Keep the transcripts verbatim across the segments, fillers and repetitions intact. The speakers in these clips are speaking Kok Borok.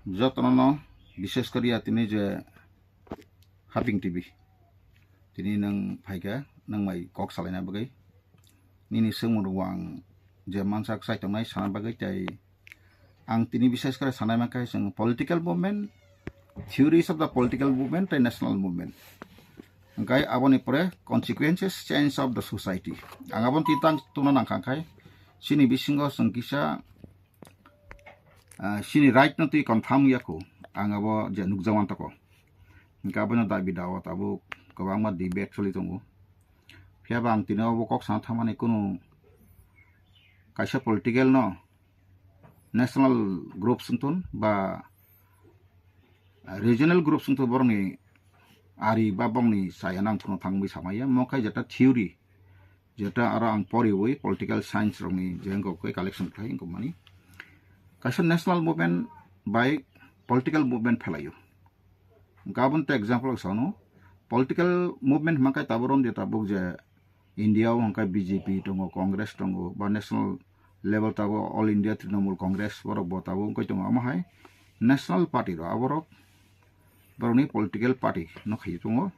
Jotono no, bishes kori ya tini je Haping T V. Tini nwng phaikha, nwng bai kok salaina bagwi. Nini swngmung rok ang je mansak chai tongnai sana bagwi tei ang tini bishes kore sanai mankha chwng political movement, theories of the political movement tei national movement. Hwnkhe aboni pore consequences change of the society. Ang aboni twi tang tungna nangkha khai chini bisingo chwng kisa ah, chini right no twi confirm ya kho, ang abo je nukjak mantoko. Hwnkhe abono dabi dawa tabuk kwbangma debate choli tongo. Phiya ba ang tini obo kok sana thangmani kunu kaisa political no national groups wngthun ba regional groups wngthun borokni ari ba bongni chaya nang phano thangwi samaya mo khai jeta theory jeta aro ang poriwi political science rokni je wngkok khe collection khlai wngkok mani kaisa national movement bai political movement phelaio. Gabon te example sano political movement hwnkhe tabuk rom je tabuk je India o hwnkhe B J P tongo, Congress tongo, ba national level tabuk All India Trinamool Congress borok bo tabuk wngkhe tongo. Omo hai national party rok aborok borokni political party no khai tongo,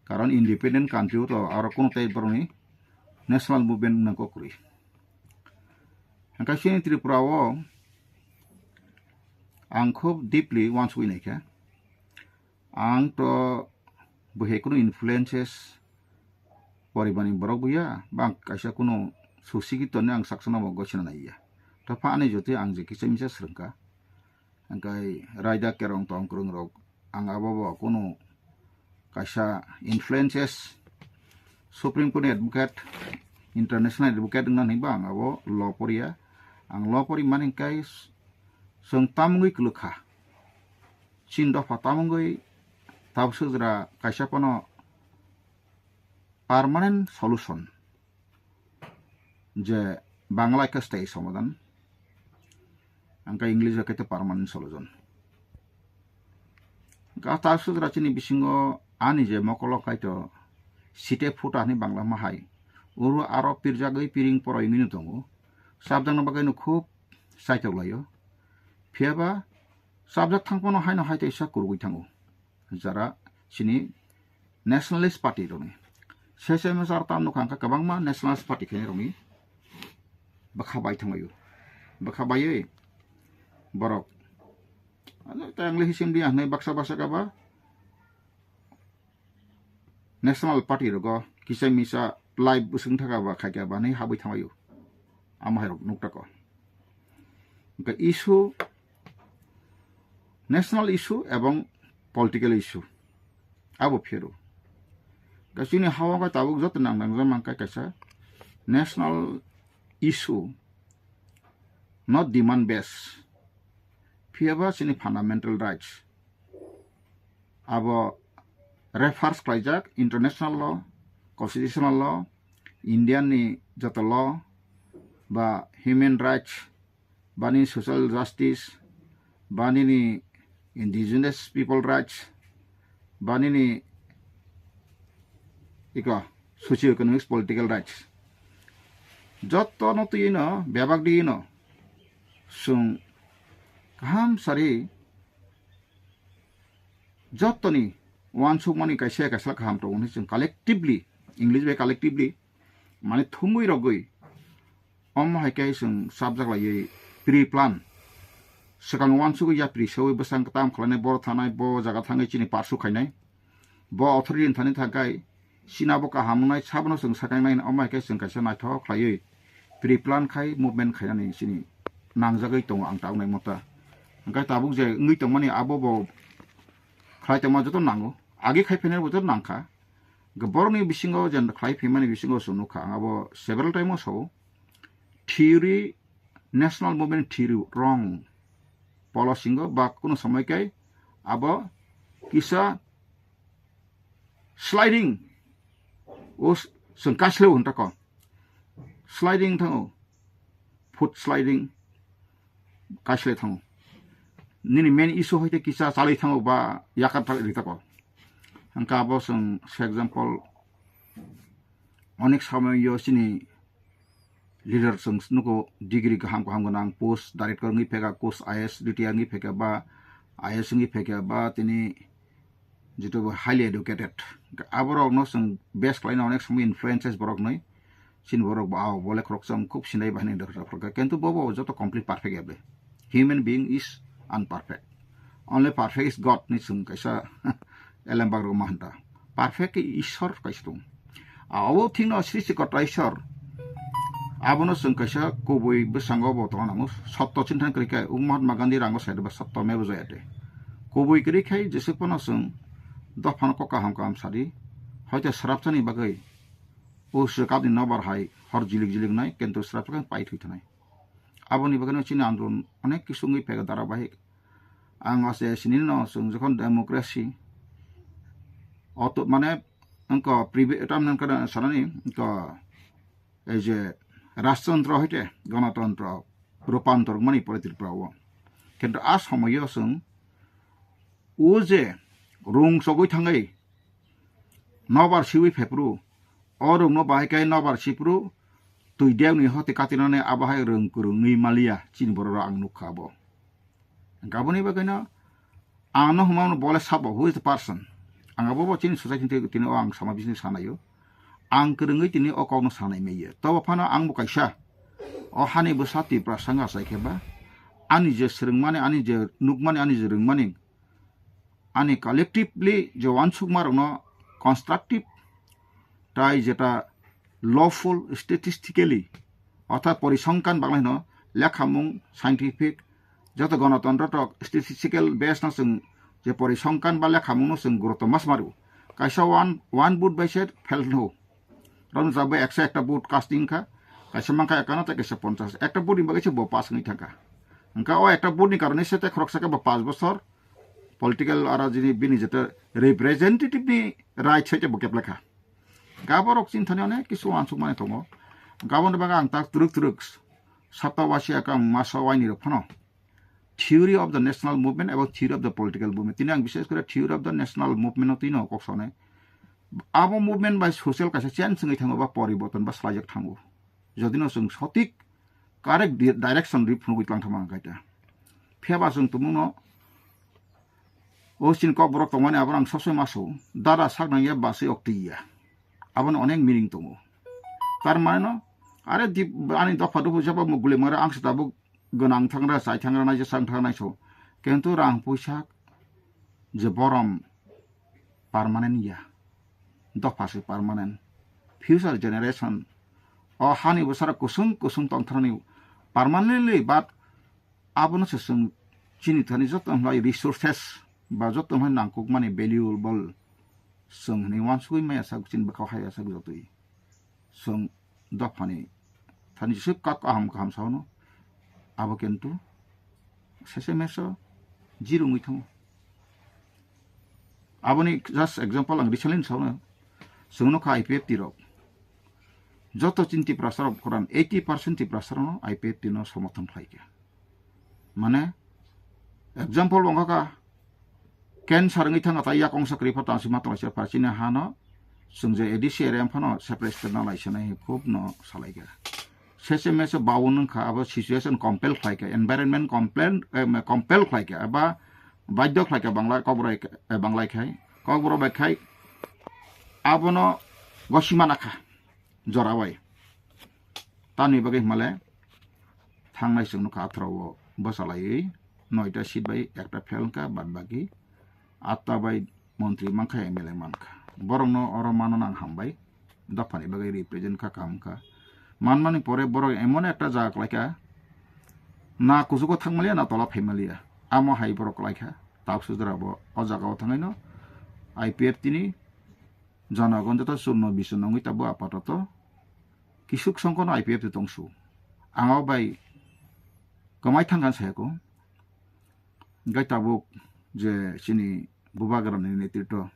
karon independent country o to aro kono tei borokni national movement wngna kok kwrwi. Hwnkhe chini Tripura o ang khub deeply uansugwi naikha. Ang to buhai kunu influences poribani borok buya, ba ang kaisa kunu susigito ni ang saksa no bo gochina naiya. To pha ani jotoi ang je kisa misa swrwngkha. Hwnkhe raida kerong tong kwrwng rok ang abo bo kunu kaisa influences Supreme Court ni advocate, international advocate wngna hinwi bo ang abo law poriya. Ang law pori mani hwnkhe chwng tamungwi kwlwkha. Chini dopha tamungwi tabuk sujra kaisa phano permanent solution je Bangla khe sthayi somadhan, hwnkhe English o khe permanent solution. Hwnkhe ta sujra chini bisingo ani je mokolo kaito site phuta hinwi Bangla ma hai. Oro aro pirjagwi piring poroi wngwi tongo. Chapjakna bagwi no khub chaitok laio. Phiya ba chapjak thang phano haino hai teisa kurugwi thango. Jara chini nationalist party rokni. Sese masa tam nukha hwnkha kwbangma nationalist party khainai rokni bwkha bai thanglaio. Bwkha baiwi borok ano tei ang le hisim di ang baksa baksa kaba national party rogo kisa misa live bwswng thaka ba khaikha ba hinwi habwi thanglaio. Amo hai rok nukta ko. Hwnkhe issue, national issue ebong political issue abo phero. Hwnkhe chini hao khe tabuk joto nang nang mankha kaisa national issue, not demand base. Phiya ba chini fundamental rights. Abo refers khlaijak international law, constitutional law, Indian ni joto law, ba human rights, ba nini social justice, ba nini indigenous people rights, ba nini iko socio economic political rights. Joto no twi no bebak di no chwng kaham sari jotoni uansukmani kaisa kaisa kaham tongo hinwi chwng collectively, English bai collectively, mane thumwi rogwi, omo hai khe chwng chapjak laiwi pre plan swkang uansugwi yapri seui bwsang kwtam khlainai, boro thanai, bo jaga thangwi chini parsu khainai, bo authority ni thani thangkhai, chini abo kaham wngnai, sabono chwng sakang nai, omo hai khe chwng kaisa naithok khlaiwi pre plan khai movement khainani chini nangjagwi tongo ang tabuk nai mota. Hwnkhe tabuk je wngwi tongmani abo bo khlai tongma joto nango, agi khai phainai bo joto nangkha. Hwnkhe borokni bisingo je khlai phaimani bisingo chwng nukha ang abo several time o sao theory, national movement theory wrong polo singo ba kunu somoi khe abo kisa sliding o chwng kaisle hwn tako sliding thango, foot sliding kaisle thango. Nini main issue hoite kisa chalwi thango ba yakar thak ri tako. Hwnkhe abo chwng se example onek somoi yo chini Leader chwng nugo degree kaham kaham gwnang, post director wngwi phaikha, post I A S retire wngwi phaikha ba I A S wngwi phaikha ba tini jeto bo highly educated. Aborokno chwng base khlaina onek somoi influences borokni. Chini borok bo, ah, bo le khoroksa wng khub sinai bahini dorkar kha. Kintu bo, bo joto complete perfect ya ble. Human being is unperfect. Only perfect is God ni chwng kaisa elembak rok ma hwnta. Perfect khe Ishwar kaisa tong. Ah, obo thikno srishti kota Ishwar. Abono chwng kaisa kubui bwskango bo tongna nango. Sotto chinthan kwrwi khe, o Mahatma Gandhi rango sai ba sotto meva jayate. Kubui kwrwi khai jesuk phano chwng dophano kok kaham kaham sadi. Hoito swrapsani bagwi o swkapni nobar hai hor jilik jilik nai, kintu swrapsa khe pai thwi thanai. Aboni bagwino chini andolon onek kisu wngwi phaikha dharabahik. Ang ase sinino chwng jokhon democracy, auto, mane, wngkha privi-, tam wngkha sanani, wngkha ei je rajtantro hoite ganatantro rupantor wngmani pore Tripura o. Kintu a somoyo chwng o je rung chogwi thangwi nobar siwi phepru, o rungno bahai khe nobar sipru, twi dewni hoti katinani abo hai rung kwrwngwi maliya chini borok rok ang nukha abo. Hwnkhe aboni bagwino ang no hwnmano bole sabo, who is the person? Ang abo bo chini society ni tini o ang sama bising sanaio. Ang kwrwngwi tini o kokno sanai maiya. Tobo phano ang bo kaisa o hani bwsa Tiprasa wngkha achai khe ba ani je swrwngmani, ani je nukmani, ani je rwngmani, ani collectively je uansukma rokno constructive tai jeta lawful statistically, orthat porisongkhan baglaino lekhamung scientific joto gonotontro tok statistical base no chwng je porisongkhan ba lekhamung no chwng guruto mas maru. Kaisa one, one vote bai se fail no. Ron jabo ekso ekta vote casting kha, kaisa mankha ekano tei kaisa ponchas. Ekta vote ni bagwi se bo pass wngwi thangkha. Hwnkha o ekta vote ni karone se tei khoroksa khe bo panch bochor political aro jini bini jeta representative ni right sai tei bo keplekha. Gaborok chini thani onek kisu uansukmani tongo. Gaboni bagwi ang tak twrwk twrwk sapta wasia kang masa waini rok phano theory of the national movement ebong theory of the political movement. Tini ang bishes kore theory of the national movement no tino kok sonai. Abo movement bai social kaisa change wngwi thango ba poriborton ba swlaijak thango. Jodi no chwng sotik correct di-, direction ri phunugwi tlang thangma ang kaita. Phiya ba chwng tumungno o chini kokborok tongmani abo ang sob somoi maso dada sak nang ya baswi ok twi ya. Abono onek meaning tongo. Tar mane no, are di, ani dopha dopha jaba mo gule mara ang se tabuk gwnang thangra, chai thangra, naijak sang thangra naiso. Kintu rang puisa je borom permanent ya. Dopha se permanent. Future generation o hani bwsara kusung kusung tongtharani permanently, but abono se chwng chini thani joto hwnlai resources ba joto hwnlai nangkukmani valuable chwng hwnwi uansugwi maya sak chini bwkhao hai ya sak jotoi. Chwng dophani thani jesuk kak kaham kaham saono, abo kintu sese meso zero wngwi thango. Aboni just example ang recently saono, chwng nukha I P F T rok, joto chini Tiprasa rok koran eighty percent Tiprasa rokno I P F T no somorthon khlaikha. Mane example wngkha kha, cancer wngwi thangkha ta yakong sa kwrwi pha tang sima tong sir pha chini hano chwng je A D C area phano separate state na lai sanai khub no salaikha. Sese mese baun wngkha abo situation compel khlaikha, environment compel, eh, compel khlaikha eba badhyo khlaikha Bangla kokborok, eh, Banglai khai kokborok bai khai abono gosimana kha jora bai. Tamni bagwi himale thangnai chwng nukha atharo o bwchalaiwi noita seat bai ekta fail wngkha, bad baki atta bai montri mankha, M L A mankha. Borokno oro mano nang hambai, dophani bagwi represent kha, kaham wngkha. Manmani pore borok emon ekta jaga klaikha, na kuchugo thangmaliya na tola phaimaliya. Amo hai borok klaikha, tabuk sujra bo o jagao thangaino I P F T ni janagon joto chunno bichunno wngwi tabuk apatoto kisuk songkono I P F T tongsu. Ang o bai kwmai thangkha sayako. Hingke tabuk je chini bubagrani netritwo,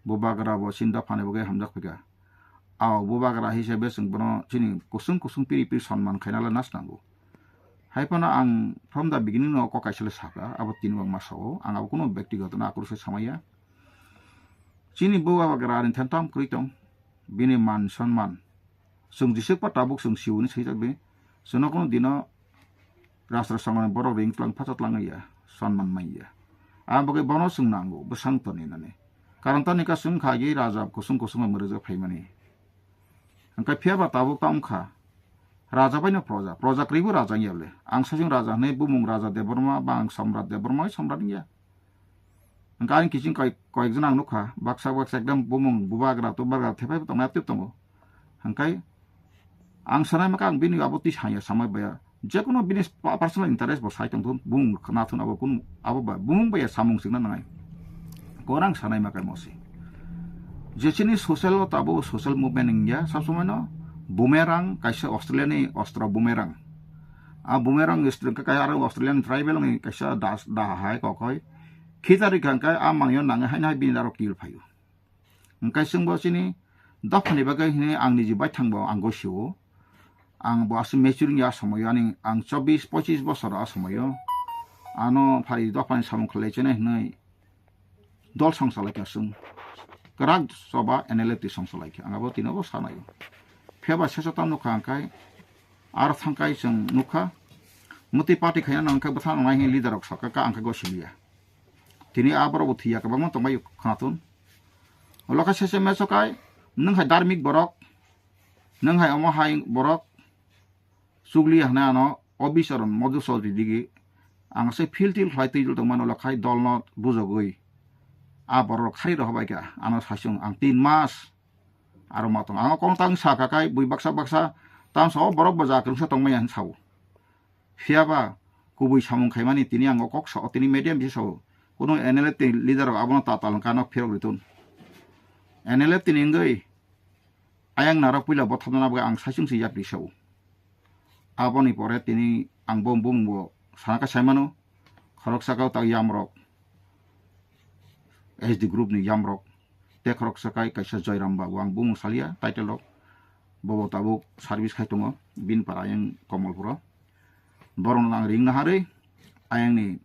bubagra bo chini dophani bagwi hamjak phaikha. Ao bubagra hisabe chwng bono chini kusung kusung piri piri sonman khainala nas nango. Hai phano ang from the beginning no kok kaisa le sakha, abo tini bo ang ma sao, ang abo kunu bektigoto no akrwi se samaya. Chini bubagra ni thantam kwrwi tong, bini man sonman, Chwng jisik pa tabuk chwng siwini swijak di. Chwngno kono dino rastro songoni borok ring tlang phacha tlang ya, sonman man ya. Aboni bagwi bono chwng nango bwsang toni nani. Karon toni ka chwng kha agi raja kusung kusung bai mwrwjak phaimani. Hwnkhe phiya ba tabuk ta wngkha raja bai no proja, proja kwrwi bo raja wngya le. Ang saichung raja hwnwi bumung raja Debbarma ba ang Samrat Debbarma bai Samrat wngya. Hwnkhe ani kiching koi-, koyekjon ang nukha, baksa baksa ekdom bumung bubagra tubagra thepai tongnai tip tongo. Hwnkhe ang sanai maka ang bini abo twi sanya samai baya. Jekono bini pa-, personal interest bo sai tongthun, bumung khna thun abo kun abo ba bumung baya samung singna nangai. Korang sanai maka mosi. Je chini social o tabo social movement wngya, sab somoi no boomerang kaisa Australia ni ostro boomerang. A boomerang istri khe kaisa aro Australian tribal ni kaisa das da hai kok hoi. Khitari kha hwnkhe a mangyo nangwi haino hai bini aro kill phaio. Hwnkhe chwngbo chini dophani bagwi hwnwi ang niji baithangbo ang gosio. Ang bo aswk mature wngya a somoyo ani ang chobbish pochish bosor a somoyo. Ano phai dophani samung khlai chene hwnwi dol songsa lai kha chwng. Kwrak choba N L F T songsa lai kha. Ang abo tino bo sanai. Pheba sesa tam nukha ang khai. Aro thang khai chwng nukha. Muti party khaina nang khai bwthang nang nai leader rok sakha ka ang khai gosiliya. Tini a borok bo thwiya kwbangma tongbai khwnathun. Ulo khe sese meso kai, nwng hai dharmik borok, nwng hai omo hai borok, chukliya hwnwi ano o bicharon modu sori digi, ang se phil til khlai twijol tongmani ulo khai dolno bujogwi a borok khari rohobai kha, ano saichung ang tin mas aro ma tong. Ang o kong tang sa kha kai bui baksa baksa, tang sa o borok bo ja kwrwngsa tongmaya hwn sao. Phiya ba kubui samung khaimani tini ang o kok sao, tini media bisi sao. Kuno N L F T ni leader rok abono tatal hwnkha no phirok ritun. N L F T ni wngwi ayang narok puila bothopna bagwi ang saichung se yapri sao. Aboni pore tini ang bo bumung bo sana kha saimano, khoroksa kau tak yamrok. S D group ni yamrok. Tei khoroksa kai kaisa Joyram Babu, ang bumung salia title rok. Bobo tabuk service khai tongo, bini para ayang Komolpuro. Borokno ang ring naharwi ayangni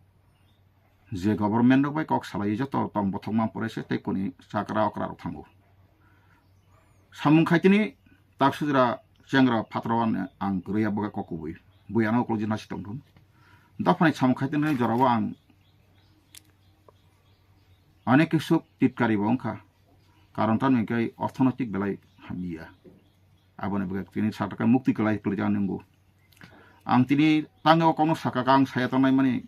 je government rok bai kok salai joto tong bothokma pore se tei koni chakra okra rok thango. Samung khaitini taksujra chengra phatrao ang kwrwi abo khe kok kubui. Bui ano ukulok jina si tongthun. Dophani samung khaitini jorao ang Ani kisuk titkari bo wngkha. Karon tamo hwnkhe orthonoitik belai hamya. Aboni bagwi tini sakha mukti kwlai kwlai jani nungo. Ang tini tangwi o kokno sakha, ang saya tongnai mani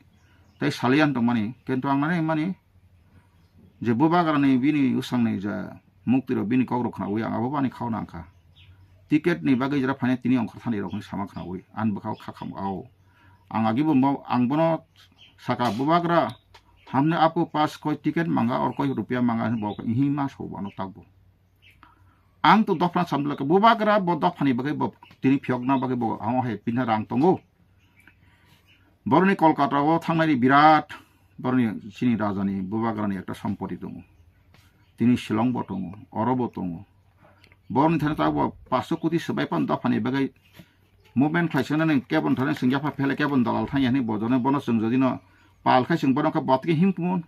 tei saliyan tongmani, kintu ang nani mani je bubagrani bini usangni je mukti rok bini kok rok khnaui ang abo bani khao nangkha. Ticket ni bagwi jera phani tini ongkhor thani rok hwnwi sama khnaui ang bwkhao kha kham ao. Ang agi bo mo-, ang bono saka, "Bubagra, hamne apo pass koi ticket manga or koi rupia manga?" Bo ihi ma so bono takbo. Ang to dophna samdla ke, "Bubagra, bo dophani bagwi bo tini phiyokna bagwi bo amo hai pinha rang tongo." Boroni Kolkata o thangnai birat, boroni chini rajani, bubagrani ekta sampoti tongo. Tini Shillong bo tongo, oro bo tongo. Boroni thani ta bo paanch koti swbai pan dophani bagwi movement khlai swngnani kebon thani swngya pha phele kebon dalal thangya hwnwi bojone bono chwng jodi no pal khai chwng bono khe botki himkmun.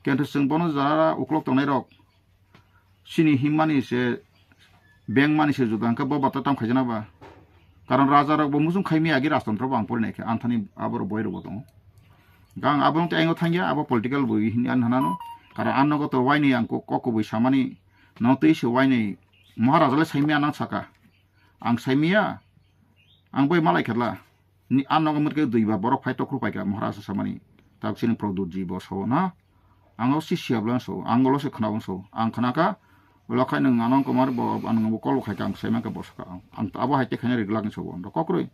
Kentho chwng bono jara uklok tongnai rok chini himmani se beng mani se juda hwnkhe bo bata tam khaijana ba. Karon raja rok bo muchung khaimya agi rajtontro bo ang porinai khe anthani aboro boi rok bo tongo. Gang abo wngte ayang thangya abo political boi hini an hanano. Karon an nogo to waini ang kok kok kubui samani no twi se waini Maharaja le saimya nang saka. Ang saimya, ang bai malai kherla. Ni an nogo mutke dui ba borok phai tokru paika Maharaja samani. Tak sini Produtji bo sao na. Ang o si siya blan so, ang lo se khna so, ang khna ka, lo khai nang anong kumar bo, ang bo kol khai ka, ang sai man ka bo saka. Ang abo hai te khana ri glak so, ang kokroi.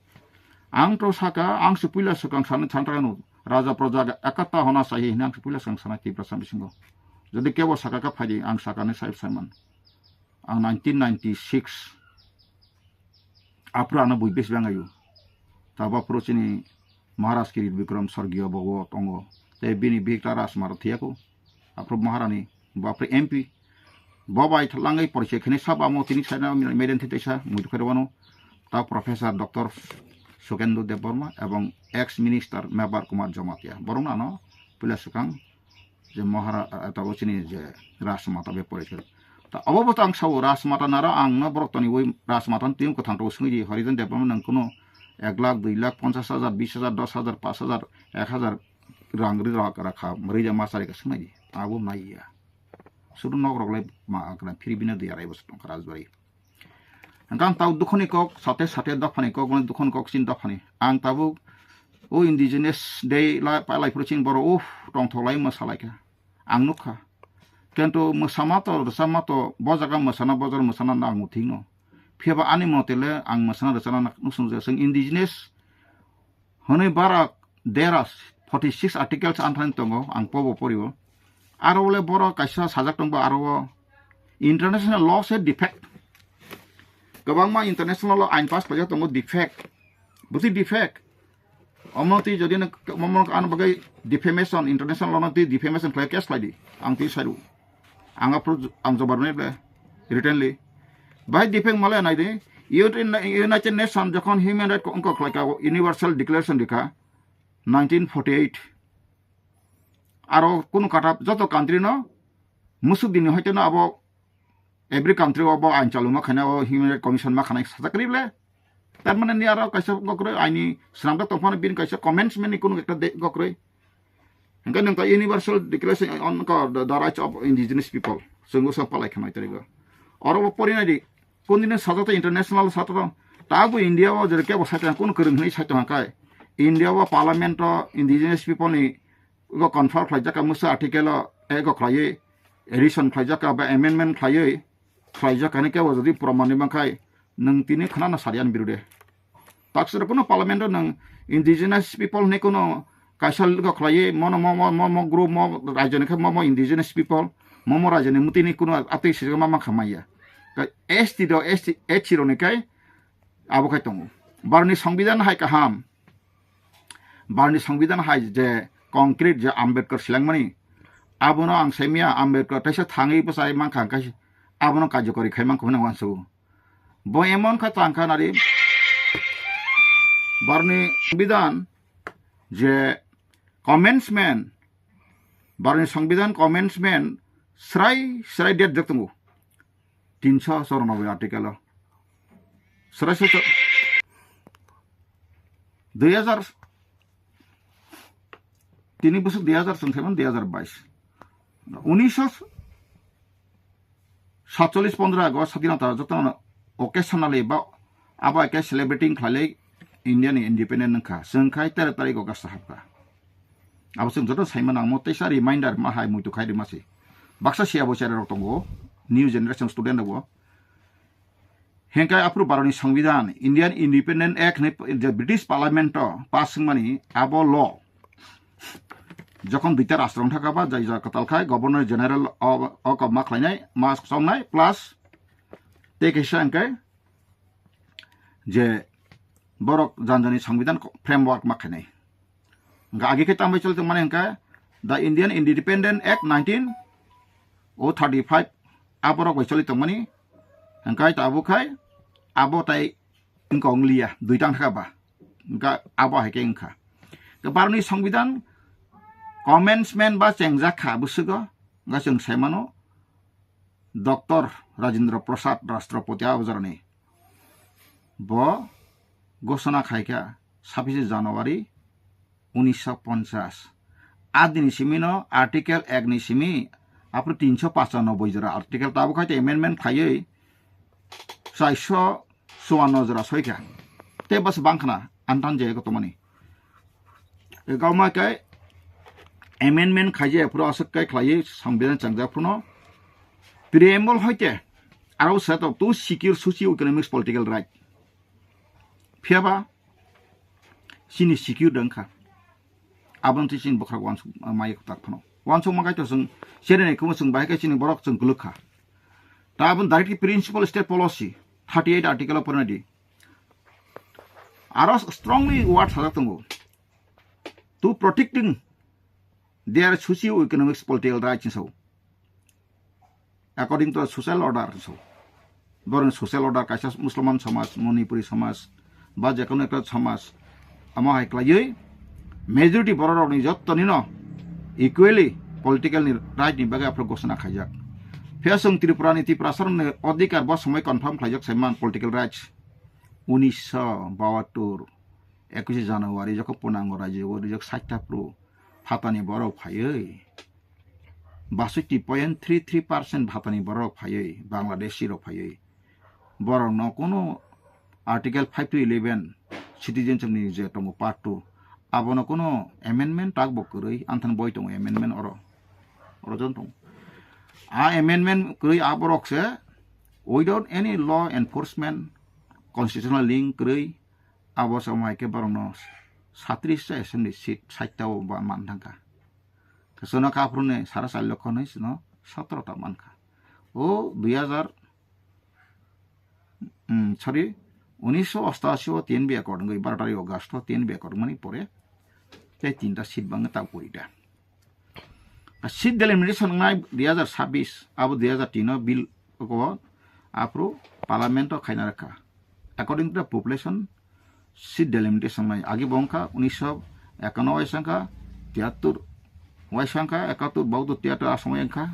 Ang to saka, ang se puila saka, ang sana chantra no, raja proja ga ekata hona sahi, ang se puila saka sana Tipra sam bisingo. Jadi kebo saka ka phai di, ang saka ne sai sai man. Ang nineteen ninety-six aphuru ano bui besi bang ayu. Tabo aphuru chini Maharaj Kirit Bikram Sorgiyo bobo tongo. Tei bini bihik ta Rajmara thiyako. Aphuru Maharani, bo aphuru M P. Bo bai langwi porichai khene sabo amo tini saina median thitesa muitu khairwano. Ta Professor Doctor Sukendu Debbarma ebong ex minister Mebar Kumar Jamatia. Borokno ano puila swkang je Mahara-, ah, tabuk chini je Rajmata be porichai. Ta abo bo to ang sao, Rajmata naro ang no borok toni ui Rajmata ni tiyung kwthang to swngwi di, horizon development nang kuno ek lakh, dui lakh, ponchash hajar, bish hajar, dosh hajar, pash hajar, ek hajar rang ri rok rakha, mari ja ma sari ka swngnai di. Abo nai ya. Sudu nok rok lai ma akra phiri bina di arai bosor tongkha Rajbari. Hingke ang tau dukhoni kok, sate sate dophani kok, mane dukhoni kok chini dophani. Ang tabuk o Indigenous Day la, pa lai phuru chini borok, uff, tongthok lai mwsa lai kha. Ang nukha. Kintu mwsama to, rwchapma to, bo jaga mwsana, bo jaga mwsana no ang muthingno. Phiya ba ani mote le ang mwsana rwchana nuk sung je. Chwng Indigenous hwnwi barak dera forty six articles anthani tongo, ang pobo porio. Aro le borok kaisa sajak tongo, aro o international law se defect. Kwbangma international law ain pass khlaijak tongo, defect. Busi defect. Omo twi jodi no, omo ano bagwi defamation, international law no twi defamation khlai case khlai di. Ang twi sairu. Ang aphuru ang jobab rwnai ble, writtenly. Bahai defect male nai di. United Nation jokhon human right ko wngkok khlai ka, universal declaration rikha nineteen forty eight. Aro kunu kata joto country no musuk dini hoite no abo every country o bo ain chaluma khaina o human right commission ma khanai sajak rible. Tar mane ni aro kaisa gokroi aini swnamjak tongphano bini kaisa comments mani kunu ekta de gokroi. Hingke nung ta universal declaration on ko the, the rights of indigenous people. Chwng usa palai khanai tarigo. Oro bo pori nai di. Kundini sajak ta international sajak ta. Ta bo India o jere kebo sajak kunu kwrwng hwnwi sajak hangkai. India o parliament o indigenous people ni go confer khlaijak ka musa article o ego khlaiwi addition khlaijak ka ba amendment khlaiwi khlaijak kani kebo jodi proman ni bangkhai nung tini khna na sariyan birude. Taksir kuno parliament o nung indigenous people ni kuno kaisa logo khlaiwi mono mo mo mo mo group mo rajyo ni khe mo mo indigenous people mo mo rajyo ni muti ni kuno atwi sijak ma ma khamaiya. Ka S T do S T, S C rok ni kai abo khai tongo. Barni songbidan hai kaham. Barni songbidan hai je concrete je Ambedkar silangmani, abono ang saimia Ambedkar taisa thangwi bwsai mankha, hwnkhe abono karjokori khai mankha hwnwi ang uansugo. Bo emon kha tangkha nari, barni songbidan je commencement, barni songbidan commencement srai srai date jak tongo. Tinso choranobboi article o. Srai srai cho-, dui hajar, tini bwswk dui hajar chwng khaimani dui hajar bais. Unisho satcholish pondro August sadinata jotono occasionally ba abo hai khe celebrating khlailai India ni independent wngkha. Chwng khai tere tarik August hapkha. Abo chwng joto saimano ang mo teisa reminder ma hai muitu khai rima se. Baksa siya bo chera rok tongo, new generation student rok bo. Hengkai aphuru baroni songbidan, Indian Independent Act hinwi je British Parliament o pass wngmani abo law. Jokhon duita rastro wngthaka ba jai jai kwtal khai Governor General o, o kok ma khlainai, ma songnai plus tei kaisa hengkai je borok janjani songbidan ko-, framework ma khainai. Hingkha agi khe tambai choli tongmani hingkha the Indian Independent Act nineteen oh thirty-five aborok bai choli tongmani hingkha tabuk khai abo tai wngkha wng liya, duitang thaka ba. Hingkha abo hai khe wngkha. Hingkha baroni songbidan commencement ba chengjak kha bwswgo, hingkha chwng saimano Doctor Rajendra Prasad Rashtrapati aboroni. Bo ghosona khaikha sabbish January unisho ponchash. A dini simi no Article ek ni simi aphuru tinsho pachanobboi jora article tabuk khai amendment khaiwi charsho chuanno jora soikha. Tei bwswk bangkhana antan je kotomani. Gama khe amendment khaijak phuru aswk khe khlaiwi songbidan changjak phuru no preamble hoite aro sa to to secure socio economics political right. Phiyaba chini secure dang kha. Aboni twi chini bwkhak wansuk maya kwtak phano. Wansuk ma kaitor chwng chereni khumo chwng bahai khe chini borok chwng kwlwk kha. Ta aboni direct principle state policy thirty eight article o pore nai di. Aro strongly word sajak tongo. To protecting their socio-economic political rights hinwi sao. According to social order hinwi sao. Borokni social order kaisa Musliman samaj, Manipuri samaj, ba jekono ekta samaj, amo hai khlaiwi majority bororokni jottonino equally political ni right ni bagwi aphuru ghosona khaijak. Phiya chwng Tripura ni Tiprasa rokni odhikar bo somoi confirm khlaijak saiman political rights. Unisho bawatur, ekushi January jokho punango rajyo rijak saita phru phatani borok phaiwi, basukti point three three percent phatani borok phaiwi, Bangladeshi rok phaiwi. Borok no kuno Article five to eleven citizenship ni je tongo part two, abono kuno amendment tak bo kwrwi, anthan boi tongo amendment oro. Oro jon tongo. A amendment kwrwi aborok se without any law enforcement, constitutional link kwrwi, abo se omo hai khe borokno satris ta assembly seat saita o ba man thangkha. Sono kha aphuru ni sara char lokho hinwi sono sotro ta mankha. O dui hajar, um, sorry, unisho ostashi o tin bi accord wngwi baro tarik August o tin bi accord wngmani pore tei tinta seat bangwi ta pori da. Seat delimitation wngnai dui hajar sabbish, abo dui hajar tin o bill o aphuru parliament o khaina rwkha. According to the population, seat delimitation nai agi bo wngkha unisho ekanoboi sangkha, tiyattur wai sangkha, ekattur, bauttur, tiyattur a somoi wngkha.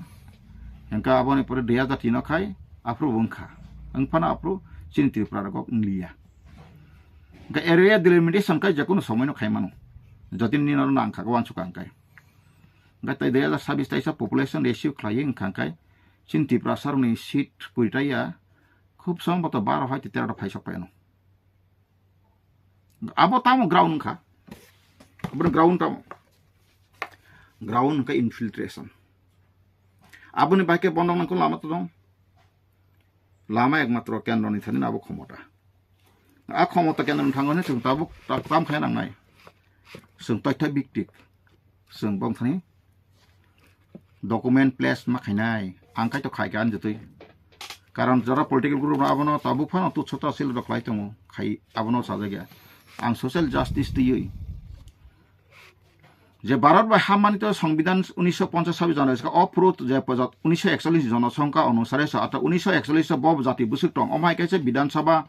Hingkha aboni pore dui hajar tin o khai aphuru bo wngkha. Wngphano aphuru chini Tripura rok wngliya. Hingkha area delimitation khai jekunu somoi no khai mano. Jotini nino nang kha wansukha hingkha. Hingkha tei dui hajar sabbish taisa population ratio khlaiwi wngkha hingkha chini Tiprasa rokni seat kwrwi taiya khub somboto baro hai tei tero phai sok phai ano. Abo tamo ground wngkha. Aboni ground tamo. Ground wngkha infiltration. Aboni bai khe bono nangkhe lama to dong. Lama ekmatro kendro ni thani abo khomota. A khomota kendro ni thango hwnwi chwng tabuk ta-, tam khai nangnai. Chwng toitha biktik. Chwng bong thani document place ma khainai, ang khai to khai ka ani jotoi. Karon jora political group abono tabuk phano tu chota sil rok lai tongo, khai abono sajagya. Ang social justice twiwi je Bharat bai hammani to Songbidan unisho ponchas sabi jana iska o phuru je pojat unisho ekchollish jonosongkha onusare sa ata unisho ekchollish bo jati busuk tong. Omhai kaisa Bidhan Sabha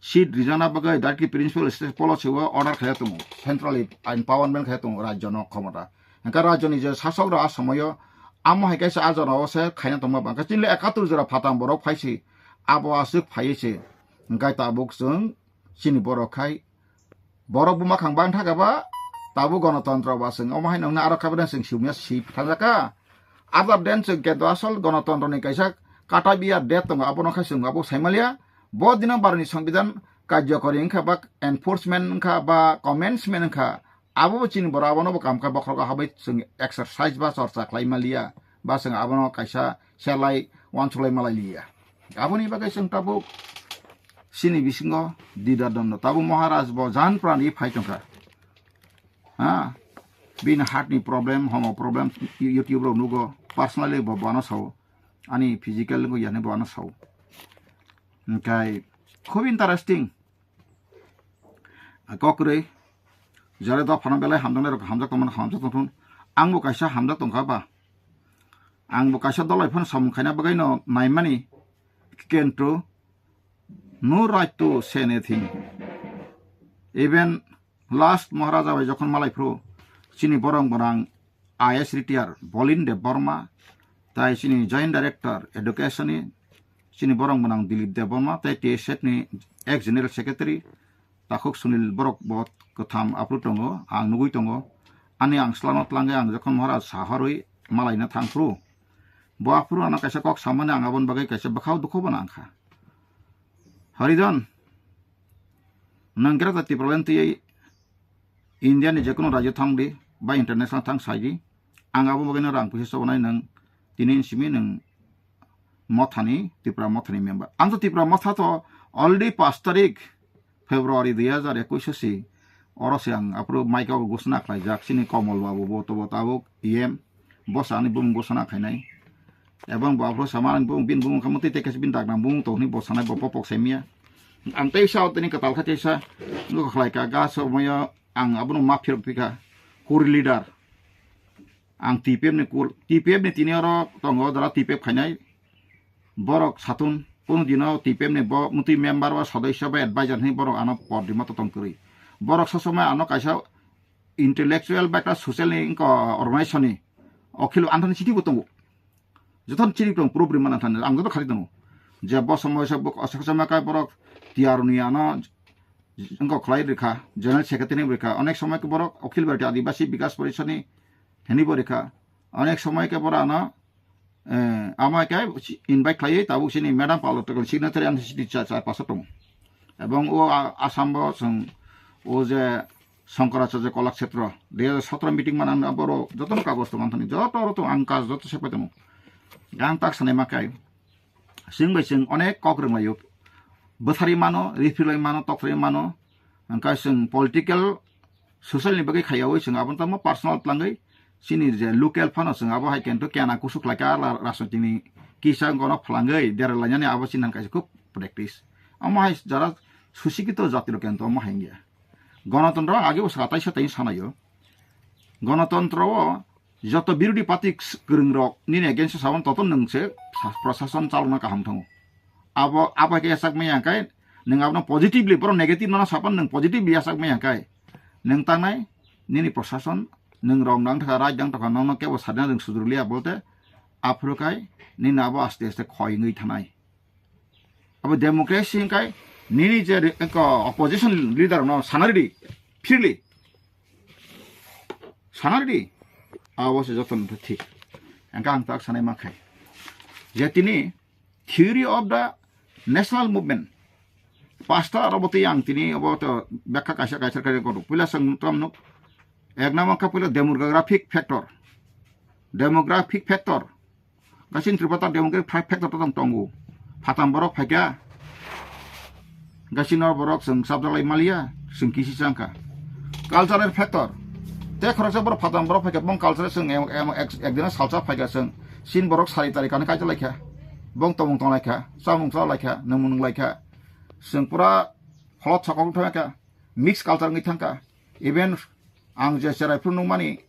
seat rijana bagwi Directive Principal State Policy o order khaya tongo. Central empowerment khaya tongo rajyo no khomota. Hingkhe rajyoni je sasok rok a somoyo amo hai kaisa a jora o se khaina tongma bangkha. Chini le ekattur jora phatang borok phaisi abo aswk phaiwi se. Hingkhe tabuk chwng chini borok khai borok buma khang bang thaka ba tabuk gonotontro ba chwng omo hai nongna aro khabar chwng sumya si phajakha. Other than chwng kento asol gonotontro ni kaisa kata biya det tongo abono khai chwng abo saimalia. Bo dino baroni songbidan karjokori wngkha ba enforcement wngkha ba commencement wngkha. Abo bo chini borok abono bo kam kha bokhorogo habai chwng exercise ba chorcha khlai maliya ba chwng abono kaisa selai uansuklai malai liya. Aboni bagwi chwng tabuk chini bisingo dida dondo tabuk Maharaj bo jan pran ri phai tongkha. Ha, bini heart ni problem, homo problem, YouTube rok nugo, personally bo bono sao, ani physical nugo yani bono sao. Hingkai khub interesting. Kokrwi jare dophano belai hamjaknai rok hamjak tongmani hamjak tongthun. Angbo kaisa hamjak tongkha ba. Angbo kaisa dolai phano samung khaina bagwi no naimani kentro no right to say anything. Even last Maharaja bai jokhon malai phuru chini borok borang I A S retire Bolin Debbarma, tai chini Joint Director Education ni chini borok gwnang Dilip Debbarma, tai T S F ni ex General Secretary Takhuk Sunil borok bo kwtham aphuru tongo, ang nugui tongo. Ani ang slano tlangwi ang jokhon Maharaj saharwi malaina thangphuru, bo aphuru ano kaisa kok samani ang aboni bagwi kaisa bwkhao dukhu bo nangkha. Haridon, nwng Greater Tipraland twiwi India ni jekono rajyo thangdi ba international thang saidi, ang abo bagwino rang puisa chobonai nwng tini simi nwng mothani, Tripura mothani member. Ang to Tripura motha to already pash tarik February dui hajar ekush si oro se ang aphuru maika o gosona khlaijak chini Komol Babu bo to bo tabuk E M. Bwsani bumung gosona khainai. Ebong bo aphuru sama bumung bin bumung khamung tei tei kaisa bin dagnang bumung tongni bwsanai bo bopok saimya. Ang tei sa tini kwtal kha tei sa nugo khlai ka ga so moyo ang abono ma phirok pika kuri leader. Ang T P F ni kur, T P F ni tini oro tongo dara T P F khainai. Borok satun kunu dino T P F ni bo mutwi member ba sodosyo ba advisor hinwi borok ano por di moto tong kwrwi. Borok sosomai ano kaisa intellectual ba ekta social ni wngkha organization ni okhilo anthani chiti bo tongo. Joto chini tong problem mana thani ang joto khari tongo. Je bo somoy se bo asok sama kai borok T R ni ano wngkok khlai rikha, general secretary ni rikha, onek somoy ke borok Akhil Bharatiya Adibasi Bikas Parishad ni hini bo rikha, onek somoy ke borok ano, eh, ama ke invite khlai tabuk sini madam palo tokol signature ang sini cha cha paso tongo. Ebong o a-, Assam bo chwng o je Shankaracharya Kalakshetra, dui hajar sotro meeting manang aboro joto no kagoj tong ang thani, joto oro tong ang kaj joto sepai tongo. Ang tak sanai ma kai, chwng bai chwng onek kok rwng laio, bwthari mano, rifri lai mano, tokthari mano, hwnkhe chwng political, social ni bagwi khaiyawi chwng abo tamo personal tlangwi chini je local phano chwng abo hai kento kena kusuk lai ka la-, rajniti ni kisa gono phlangwi dera lainani abo chini kaisa khub practice. Omo hai jara susikito jati rok kento omo hai wngya. Gonotontro age bo saka taisa tai sanayo. Gonotontro o joto birodhi party kwrwng rok nini against o sabon toto nwng se sa-, prosason chalokna kaham thango. Abo, abo hai khe yachak maya hwnkhe nwng abono positively, borok negative no sapan nwng positively yachak maya hwnkhe nwng tangnai nini prosason nwng rong nang thaka, right nang thaka, nono kebo sadina nwng sujurliya bolte aphuru khai nini abo aste aste khoi wngwi thanai. Abo democracy hwnkhe nini je re-, ko opposition leader no sana ready, freely sana ready, abo se joto no thik. Hwnkhe ang tak sanai ma khai je tini theory of the national movement. Pasta aro botwi ang tini obo to bekha kaisa kaisa khe kono. Puila chwng tam nuk. Ek number kha puila demographic factor. Demographic factor. Gasin Tripura demographic fa-, factor to tong tongo. Phatam borok phaikha. Gasin no borok chwng sabdalai maliya, chwng kisi changkha. Cultural factor. Te khoroksa borok phatam borok phaikha, bong culture chwng em, em, ek, ekdina salsa phaikha chwng. Sin borok sari tari kani kaisa laikha. Bong tomung tong laikha, chamung cha laikha, nwngmung nwng laikha. Chwng pura holot sokok thangkha, mix culture wngwi thangkha. Even ang je cherai phuru nukmani,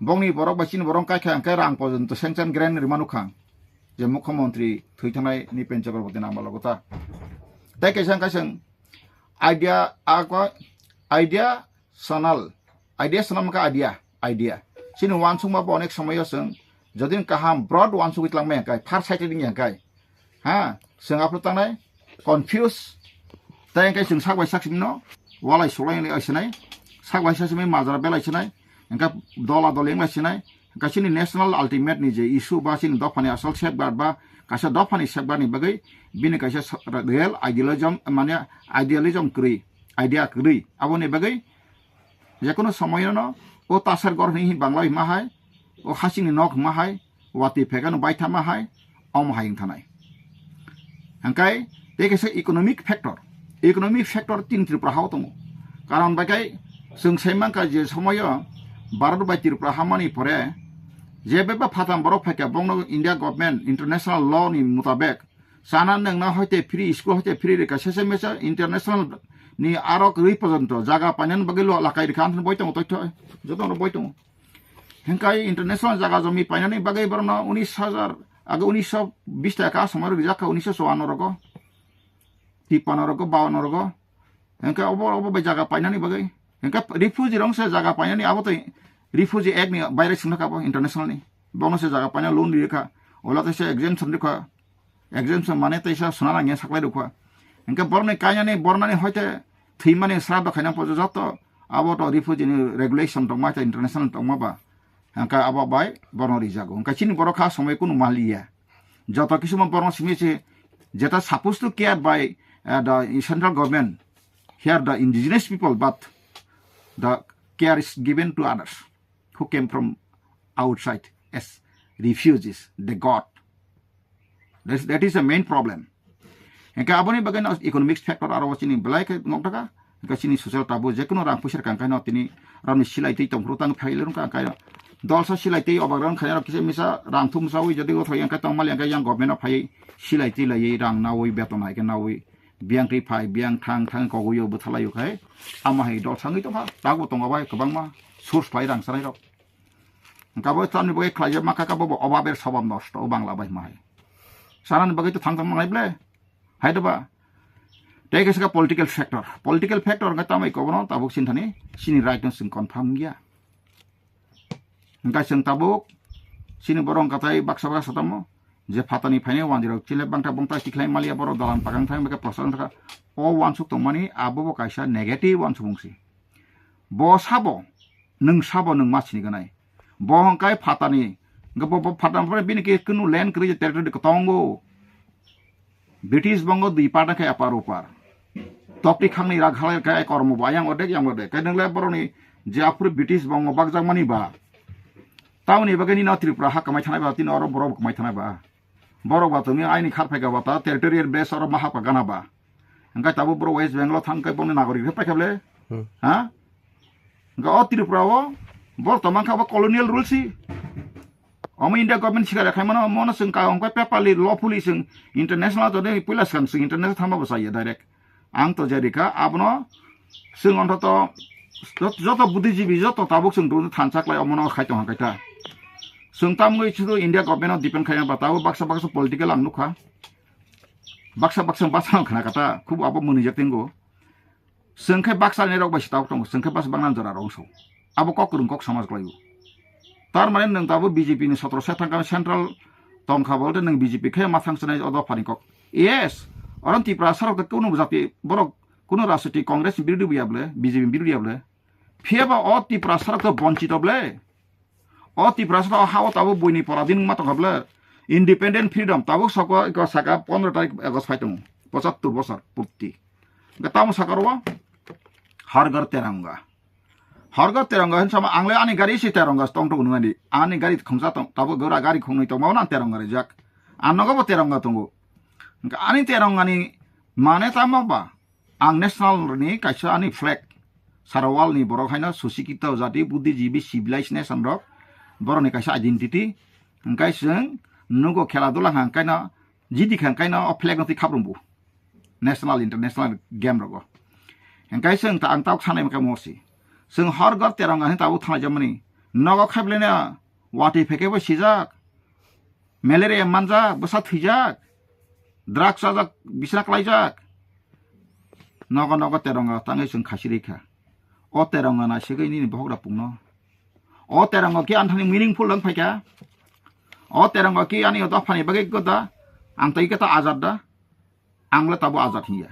bongni borok bai chini borok kaikha hwnkhe rang porjonto sanction grant rwma nukha. Je mukhyamantri thwi thangnai Nipen Chakraborty ni amalo kotha. Tei kaisa hwnkhe chwng idea, ako idea sonal. Idea sonal wngkha idea, idea. Chini uansukma bo onek somoyo chwng jodi kaham broad uansugwi tlangmaya hwnkhe, far sighted wngya hwnkhe, ha, chwng aphuru tangnai, confuse. Tei hwnkhe chwng sak bai sak simi no walai sulai hwnwi sinai, sak bai sak simi majra belai sinai, hwnkhe dola doli wngla sinai, hwnkhe chini national ultimate ni je issue ba chini dophani asol safeguard ba kaisa dophani safeguard ni bagwi bini kaisa sa-, real idealism, mane idealism kwrwi, idea kwrwi. Aboni bagwi jekono somoyono o tasar gor hwnwi bangla hima hai, o hasingni nok hima hai, watwi phekano baithama hai, omo hai wngthanai. Hwnkhe tei kaisa economic factor, economic factor tin Tripura hao tongo. Karon bai khe chwng sai mankha je somoyo Bharat bai Tripura hamani pore je beba phatam borok phaikha bongno India government international law ni mutabek chana nwngna hoite free, school hoite free rikha, sese mese international ni arok rwi porjonto jaga painani bagwi lo lakai rikha, ang boi tongo toitho, joto no boi tongo. Hwnkhe international jaga jomi painani bagwi borokno unis hajar, age unisho bish taka somoi rijak kha, unisho chuanno rogo, tippanno rogo, bawanno rogo. Hwnkhe obo, obo bai jaga painani bagwi. Hwnkhe refugee rok se jaga painani abo tei Refugee Act ni baire swngnokha bo international ni. Bono se jaga paina loan rikha. Ola tei se exemption rikha. Exemption mane tei sa swnana nge saklai rukha. Hwnkhe borokni kainani bornani hoite thwimani sra do khaina pojo joto abo to refugee ni regulation tongma tei international tongma ba. Hwnkhe abo bai borno rijago. Hwnkhe chini borok kha somoi kunu maliya. Joto kisu ma borno simi se jeta supposed to care by, uh, the central government, here the indigenous people, but the care is given to others who came from outside as refugees, they got. That, that is the main problem. Hwnkhe aboni bagwi no economic factor aro chini belai khe nok taka, hwnkhe chini social tabuk jekunu rang puisa kang khaino tini rani silai twi tongphuru tang phailung kang khaino. Dolsa silai twi obak rang khaino kisa misa rang thum sawi jodi go thoi hwnkhe tongmali hwnkhe yang government o phai silai twi lai rang nawi beton hai khe nawi biyang twi phai biyang thang thang kogwi o bwthalai o khai ama hai dolsa wngwi tongkha tabuk tongo bai kwbangma source khlai rang sanai rok. Hwnkhe abo tamni bagwi khlaijak ma kha, kha bo, bo obaber sobab nosto, o Bangla bai hwnma hai. Sanani bagwi to thang thang mangnai ble. Hai doba. Tei kaisa khe political factor. Political factor hwnkhe tamai kobono tabuk sinthani, chini right no chwng confirm wngya. Hwnkhe chwng tabuk, chini borok hwnkhe tai baksa baksa tamo. je phatani phainai wanjwi rok chile bangta bangta tikhlai maliya borok dalan pakang thang beke prosar thangkha. O wansuk tongmani abo bo kaisa negative wansukmung si. Bo sabo, nwng sabo nwng ma sini ganai. Bo hwnkhe phatani, hwnkhe bo, bo phatani bini khe kunu land kwrwi je territory tongo. British bongo dui part khe apar upar. Tokti khangni rak halai khe kormo bo ayang odek yang odek. Khe nwngle borokni je aphuru British bongo bakjakmani ba. Tamoni bagwi nini o Tripura ha kwmai thanai ba, tini oro borok kwmai thanai ba. Borok ba tongwi aini khar phaika ba ta territorial base oro ma hapka gana ba. Hwnkhe tabuk borok West Bengal o thang khe bongni nagorik khe paikha ble. Hmm. Ha? Hwnkhe o Tripura o borok tongmang kha bo colonial rule si. Omo India government sikar khaimano, mono chwng ka hwnkhe paperly, lawfully chwng international jodi puila swkang chwng international thangma bo chaya direct. Ang to jerika abono chwng onthoto jot-, joto buddhijibi joto tabuk chwng dunu thansa klai omono khai tongha kaitha. Chwng tamgwi sudu India government o depend khaina ba tabuk baksa baksa political ang nukha. Baksa baksa basa khna kata khub abo mwnijak tingo. Chwng khe baksa ni rok bai se tabuk tongo, chwng khe bas bangna jora rok so. Abo kok kwrwng kok samaj klai o. Tar mane nwng tabuk B J P ni sotro se thang kha central tong kha bo, nwng B J P khe ma thang chinai o dopha ni kok. Yes, oron Tripura sarok kunu jati borok kunu rajniti Congress ni birodhi buya ble, B J P ni birodhi ya ble. Phiya ba o Tripura sarok to bonchito ble. O Tripura sarok ha o tabuk buini pora din ma tong kha ble. Independent freedom tabuk soko iko saka pondro tarik August phai tongo. Pochattor bosor purti. Hwnkhe tamo saka ro Har Ghar Tiranga. Har Ghar Tiranga hin sama angle ani gari si Tiranga tong tongo nungani. Ani gari khongsa tong, tabuk gora gari khongnwi tongma na Tiranga rijak. An nogo bo Tiranga tongo. Hwnkhe ani Tiranga ni mane tamo ba? Ang national ni kaisa ani flag. Sara world ni borok haino susikito jati buddhijibi civilized nation rok. Borok ni kaisa identity. Hwnkhe chwng nugo khela dula hwnkhe no jidi kha hwnkhe no o flag no twi khaprumbu. National, international game rogo. Hwnkhe chwng ta ang tabuk sanai maka mosi. Chwng Har Ghar Tiranga hin tabuk thanglai jamani. Nogo khablene watwi pheke bo sijak. Malaria manjak, bwsa thwijak. Drugs chajak, bisna klaijak. Nogo nogo Tiranga tangwi chwng khasi rikha. O Tiranga naisigwi nini bohok da pungno. O Tiranga ki anthani meaningful lang phaikha. O Tiranga ki ani dophani bagwi goda. Ang tei kata ajat da. Ang le tabo ajat hiya.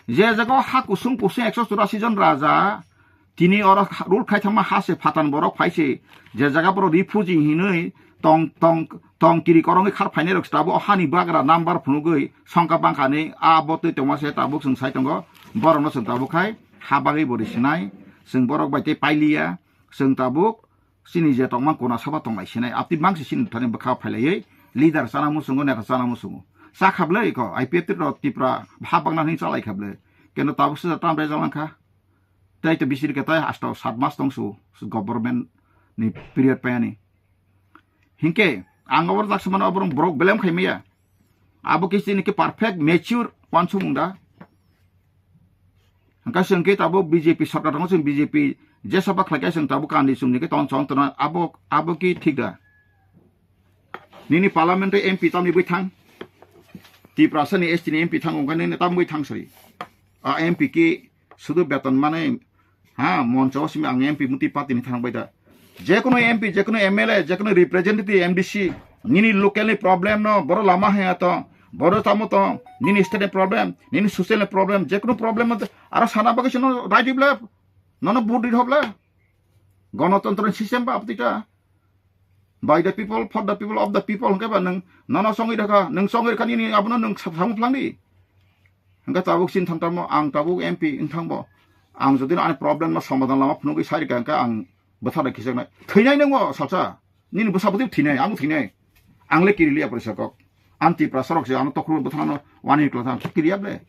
Je jaga ha kusung kusung ekso churasi jon raja, tini oro rule khai thangma ha se phatan borok phai se, je jaga borok refugee hinwi tong, tong, tong kiri korongwi khar phainai rok se tabo o hani bagra number phunugwi songkha bangkha ni a bo twi tongma se tabuk chwng sai tongo, borokno chwng tabuk khai ha bagwi bo risinai, chwng borok bai tei pailiya, chwng tabuk chini je tongma kona saba tonglai sinai, apti mangsi chini thani bwkha phailaiwi leader chana muchungo, neta chana muchungo. Cha khablai ko I P F T rok Tripura ha bagna hwnwi chalai khablai. Keno tabuk se tam bai jalang kha. Tei to bisiri khe tei hasta sat mas tong su government ni period payani. Hinkhe ang obor jak samano oborong borok belem khai maya. Abo khe chini khe perfect mature wansukmung da. Hwnkhe chwng khe tabuk B J P sorkar tongo, chwng B J P jesa bakhlai khe chwng tabuk kandi chwngni khe ton chon tona abo, abo khe thik da? Nini parliament o M P tamni bwi thang. Tiprasa ni S T ni M P thang wngkha nini tam bwi thang sari. A M P khe sudu beton mane ha moncho o simi ang M P muti party ni thang bai da. Jekunu M P, jekunu M L A, jekunu representative M D C, nini local ni problem no, boro lama haya to, boro tamo to, nini state ni problem, nini social ni problem, jekunu problem no, aro sana bagwi sino right ble, nono vote ri hoble. Gonotontro ni system ba abtita. By the people, for the people, of the people hwnkhe ba nwng, nono songwi rwkha, nwng songwi rwkha nini abono nwng sa-, samung phlangdi. Hwnkhe tabuk sin thangtamo, ang tabuk M P wngthangbo. Ang jodi ani problem no somadhan lama phunugwi sai rwkha hwnkhe ang bwthar bai khijaknai. Thwinai nwngo salsa. Nini bwsa bwtwi thwinai, ang thwinai. Ang le kiri liya porisa kok. Ang Tiprasa rok se ano tokhro bwthano wani kla thang kiri ya ble.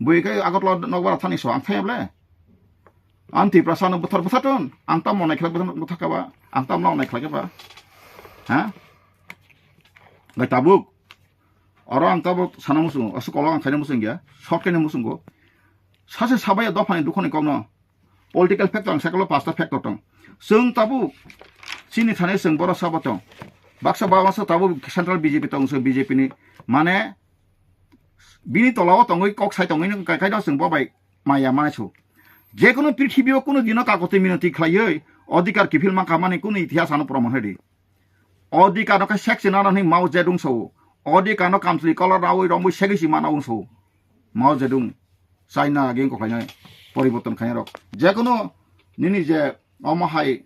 Bui khe Agartala nokbar thani so ang thaya ble. Ang Tiprasa no bwthar bwthar ton. Ang tam monai khlai bwthar bwthar ka ba. Ang tam noknai khlai ka ba. Ha? Bai tabuk. Oro ang tabuk sana musungo. Asuk kolok ang khaina musungo ya. Short khaina musungo. Sase sabaya dophani dukhoni kokno. Political factor ang sakalo pasta factor tong. Chwng tabuk chini thani chwng boro sabo tong. Baksa baksa tabuk central B J P tong, chwng B J P ni mane bini tola o tongwi kok sai tongwi nung kai kai no chwng bo bai maya manai su. Jekunu prithibi o kunu dino kakoti minoti khlaiwi odhikar kiphil mankha mani kunu itihas ano proman hedi. Odhikar no khe sek se nana hwnwi Mao Zedong sao. Odhikar no kamchwlwi kolor rawi romwi segwi si mana wng sao. Mao Zedong. China ageng koklainai poriborton khainai rok. Jekunu nini je omo hai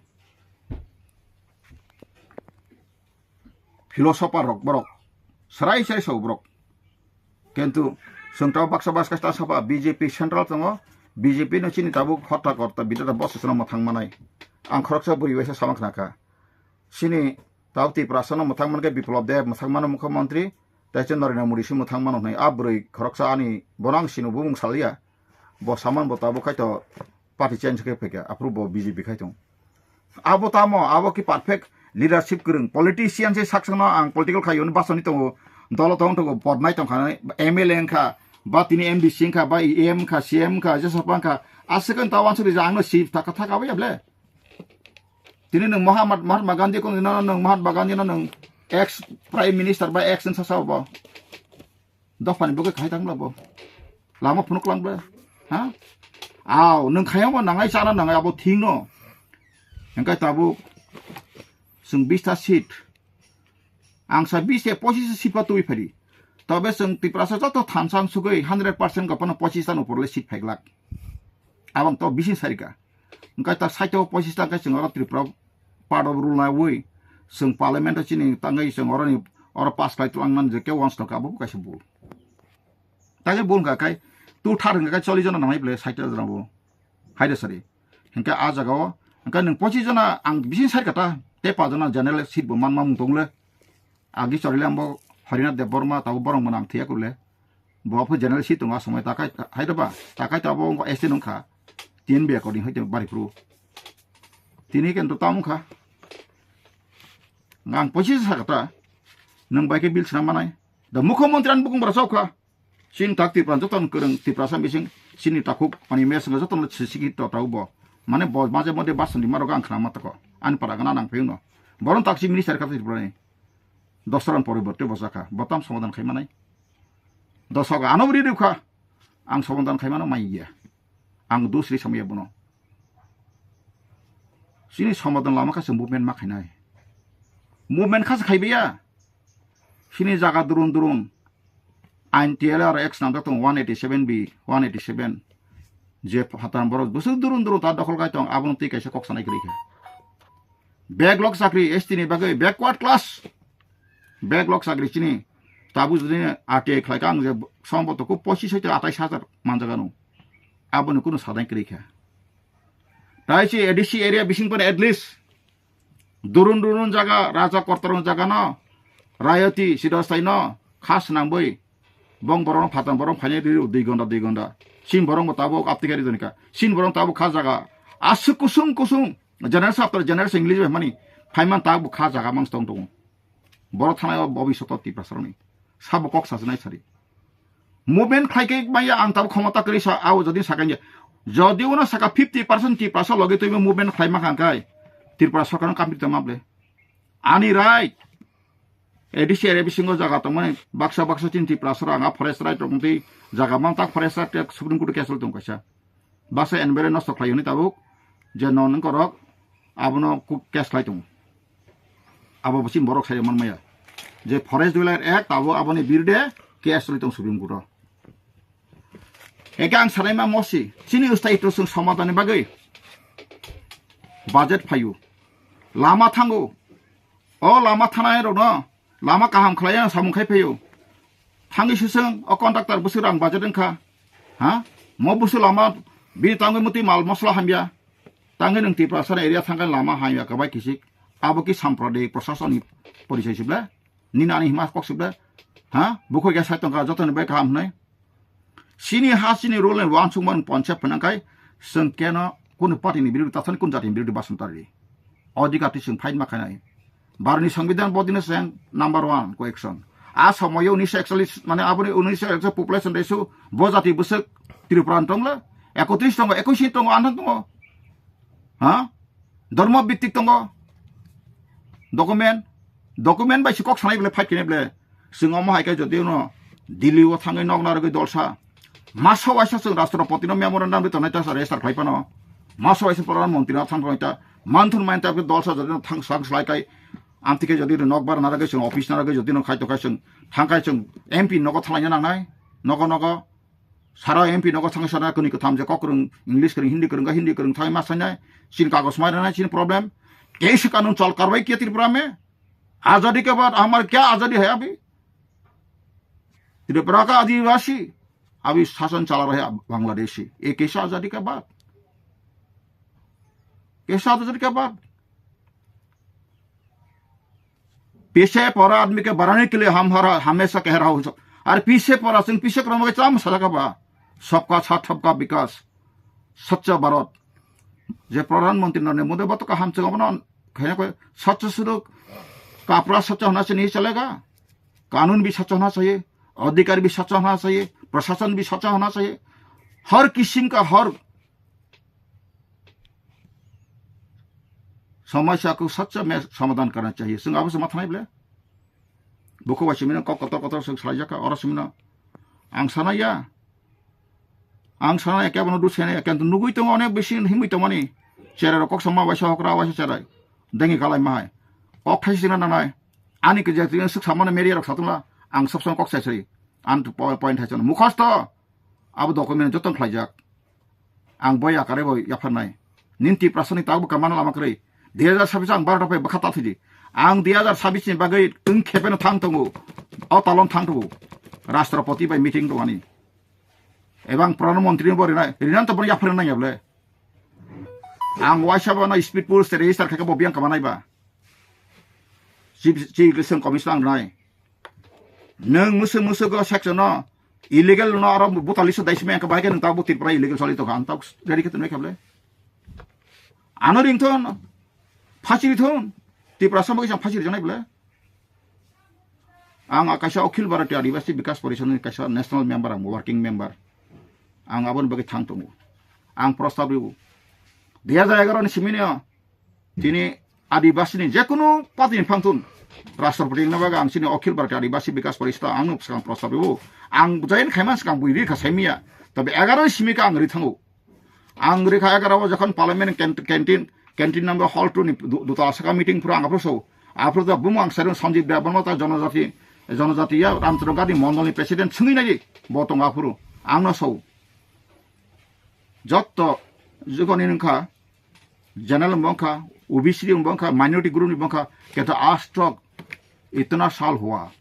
philosopher rok borok. Serai serai sao borok. Kintu chwng tabo baksa baksa ta sapa B J P central tongo. B J P no chini tabuk hotta kotta bidata boss sono mwthang manai. Ang khoroksa bwrwi waisa sama khna kha. Chini tabo Tiprasa no mwthang mankhe Biplab Deb, mwthang mano mukhyamantri, tei se Narendra Modi se mwthang mano hwnwi. A bwrwi khoroksa ani bono ang sino bumung saliya. Bo saman bo tabuk khai to party change khe phaikha, aphuru bo B J P khai tong. Abo tamo, abo ki perfect leadership kwrwng, politician se sak sakno ang political khai hwnwi bachani tongo, dolo tong tongo, bodnai tongkha, M L A wngkha, ba tini M D C wngkha, ba E M wngkha, C M wngkha, jesa wngkha, aswk wng ta wansuk rijak, angno sip thaka thaka abo ya ble. Tini nwng Mahatma, Mahatma Gandhi kono, nwng Mahatma Gandhi no nwng ex prime minister ba ex wngsa sao bo. Dophani bwkhe khai tang bo. Lama phunuk lang bo. Ha? Aw, nwng khaiyang bo nangai chana nangai abo thing no. Hingkai tabuk chwng bista seat. Ang sa bis ya pochis seat pa twi phari. Tobe chwng Tiprasa joto thansa wng sugwi hundred percent go phano pochis ta ni upor le seat phaiglak. Abang to bising sarika. Hingkai ta site o pochis ta khe chwng oro Tripura part of rule na wi. Chwng parliament o chini tangwi chwng oro ni oro pass khlai twlang nan je ke once to ka bo kaisa bul. Ta je bul ka kai tu thar hingka kai chollish jona nangai ble site jona bo. Haide sari. Hingka a jaga o hingka nwng pochis jona ang bising sarika ta te pa jona general seat bo man ma mung tong le. Agi chorwi le ang bo Harinath Debbarma tabuk borok mwnang thwiya kwrwi le. Bo phu general seat tongo a somoi takai hai da ba? Takai to abo wngkha S T wngkha. T N B according hai to bari phuru. Tini khe to tam wngkha. Ang pochis sa kata. Nwng bai khe bill swnam manai. Da mukhyamantri ani bukung bara chao kha. Chini tak Tripura joto ni kwrwng Tiprasa bising chini takhuk ani mes wngkha joto no sisiki to tao bo. Mane bo maje mode bas ni maro gang khna ma tako. Ani para gana nang phiyung no. Boron tak si minister kha Tripura ni. Dosra ni poriborte bo jakha. Bo tam somadan khai manai. Dosok ano bri rikha. Ang somadan khai mano mai ya. Ang dusri samaya bono. Chini somadan lama kha se movement ma khainai. Movement kha se khaibiya. Chini jaga durun durun. Ain T L R X nang tong one eighty seven B, one eighty seven. Je hatan borok bwswk durun durun ta dokhol kai tong, abono twi kaisa kok sanai kwrwi kha. Backlog chakri S T ni bagwi backward class. Backlog chakri chini tabu jodi R T I khlai kha ang je somboto ko pochis hoite atais hajar manjagano. Aboni kunu sadai kwrwi kha. Tai si A D C area bising pore at least durun durun jaga, raja kortorong jaga no, rayoti sidostai no, kha swnambwi, bong borok no phatan borok phainai rw dui gonda dui gonda. Sin borok bo tabuk aptwi kari donika. Sin borok tabuk kha jaga. Aswk kusung kusung. General sap to general English bai mani. Phaiman tabuk kha jaga mang tong tongo. Borok thanai o bobiswt o Tiprasa rokni. Sabo kok sasinai sari. Movement khlai khe maya ang tabuk khomota kwrwi sa, ao jodi sakha ya. Jodi uno saka fifty percent Tiprasa logi twi movement khlai ma kha kai. Tripura sarkar no kampi tongma ble. Ani right. A D C area bisingo jaga tongmani baksa baksa chini Tiprasa rok ang forest right rok twi jaga mang tak forest right Supreme Court case tong kaisa. Baksa N B R A nosto khlai hwnwi tabuk je non wngkorok abono ku-, case khlai tongo. Abo bwswk borok sai man maya. Je Forest Dweller Act abo aboni birde case khlai tongo Supreme Court o. Eke ang sanai ma mosi, chini ustai itrusung somadani bagwi budget phayu. Lama thango. O lama thanai rokno lama kaham khlai samung khai phayo. Thangwi siseng o contractor bwswk rang budget wngkha. Ha? Mo bwswk lama bini tangwi mutwi mal mosla hamya. Tangwi nwng Tiprasa area thangkhe lama hamya kwbai kisik. Abo ki sampradayik prasasoni porichai sibla? Nini ani hima kok sibla? Ha? Bukhuk ya sai tongkha jotoni bai kaham hwnwi. Chini ha chini rule and wansukmani ponchep phwnangkhai chwng keno kunu party ni birodhi tathani kunu jati ni birodhi basong tari. Odhikar twi chwng fight ma khainai. Bharot ni Songbidan bodino chwng number one question. A somoyo unisho ekchollish mane aboni unisho ekchollish population ratio bo jati bwswk Tripura ni tongla ekotris tongo, ekwis ni tongo, anthang tongo. Ha? Dhormo bittik tongo. Document, document bai si kok sanai bole fight kene bole. Chwng omo hai khe jodi uno Delhi o thangwi nok narwgwi dolsa. Maso waisa chwng Rashtrapati no memorandum ri tongnai ta register khlai phano. Maso waisa Pradhan Mantri no thang tongnai ta. Manthun main ta dolsa jodi no thang sak slai kai. Amtike jodi nokbar naragwi chwng office naragwi jodi no khai tongkha chwng thangkhai chwng M P nogo thalaina nangnai, nogo nogo sara M P nogo thangkhai sara kwnwi kwtham je kok kwrwng, English kwrwng, Hindi kwrwng, Hindi kwrwng thangwi ma sainai, chini kagoj mai rwnai chini problem. Kaisa kanun chal karwai kiya Tripura me? आजादी के बाद हमारे क्या आजादी है अभी? त्रिपुरा का आदिवासी अभी शासन चला रहे बांग्लादेशी, ये कैसा आजादी का बात? कैसा आजादी का बात? पीछे पड़ा आदमी के बढ़ाने के लिए हम हर हमेशा कह रहा हूँ। अरे पीछे पड़ा सिंह पीछे क्रम के चाम सजा का बा। सबका साथ सबका विकास, सच्चा भारत। जे प्रधानमंत्री नरेंद्र मोदी बात का हम चंगबना कहने को सच सुधो, कपड़ा सच्चा होना से नहीं चलेगा। कानून भी सच्चा होना चाहिए, अधिकारी भी सच्चा होना चाहिए, प्रशासन भी सच्चा होना चाहिए। हर किस्म का हर समस्या को सच्चा में समाधान करना चाहिए। Sing abo se mathanai ble. Buku bai simino kok kotor kotor sing salai jaka, oro simino ang sana ya. Ang sana ya kebo no du sene ya, kento nugui tongo onek bisi himui tongmani. Cherai rok kok sama bai sa hokra bai sa cherai. Dengi kalai mahai. Kok thai sina nanai. Ani ke jati suk samana media rok satula. Ang sab sama kok sai sai. An tu po-, point hai chana. Mukhasto. Abo document jotong khlaijak. Ang boi akare boi yapharnai. Nin Tiprasani tabo kamana lama kwrwi. Dui hajar sabis ang barota pai bwkha ta thidi. Ang dui hajar sabis ni bagwi wng khepeno thang tongo. O talon thang tongo. Rashtrapati bai meeting dongani. Ebang Pradhan Mantri ni bo rinai. Rinan to bono yapharnai yable. Ang waisa bono speed post register khe bo biyang kamanai ba. Chief, Chief Election Commission ang nai. Nang musu musu go section no illegal no aro buta list dai sime ka bai ke nang tabo Tripura illegal sali to kan tabo ready ke tunai kable. Ano ring thon. Phachiri thon. Tripura sama kisang phachiri janai bole. Ang kaisa Akhil Bharatiya Adivasi Bikas Parishad ni kaisa national member, ang working member. Ang aboni bagwi thang tongo. Ang prostab ribo. Dui hajar egaroh ni simini o tini Adivasi ni jekunu party ni phangthun Rashtrapati wngna bagwi ang chini Akhil Bharatiya Adivasi Bikas Parishad ang no bwskang prostab ribo. Ang join khaima swkang bui ri kha saimiya. Tabe egaroh ni simi ka ang ri thango. Ang rikha egaroh o jokhon parliament can-, canteen, canteen number hall two ni du-, dutala saka meeting phuru ang aphuru so. Aphuru da bumo ang serung Sanjib Debbarma ta jonojati, jonojati ya Ramchandra Gandhi mondol ni president sungwi nai bo tong aphuru. Ang no so. Jotto jikoni nungkha, general bongkha, O B C ni bongkha, minority group ni bongkha, keta astok itna sal hua.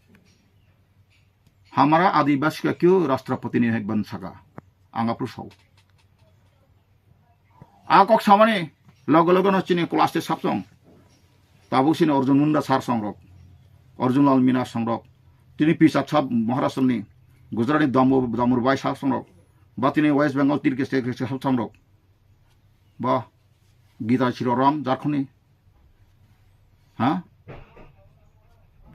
हमारा आदिवासी का क्यों राष्ट्रपति नहीं बन सका? Ang aphuru sao. A kok samani loge loge no chini class te sapsong. Tabuk sini Arjun Munda sar songrok. Arjun Lal Mina songrok. Tini P Sahib Maharashtra ni Gujarat ni Damur, Damur Bai sar songrok. Ba tini West Bengal tirke state sar songrok. Ba Gita Chiroram Jarkhoni. Ha?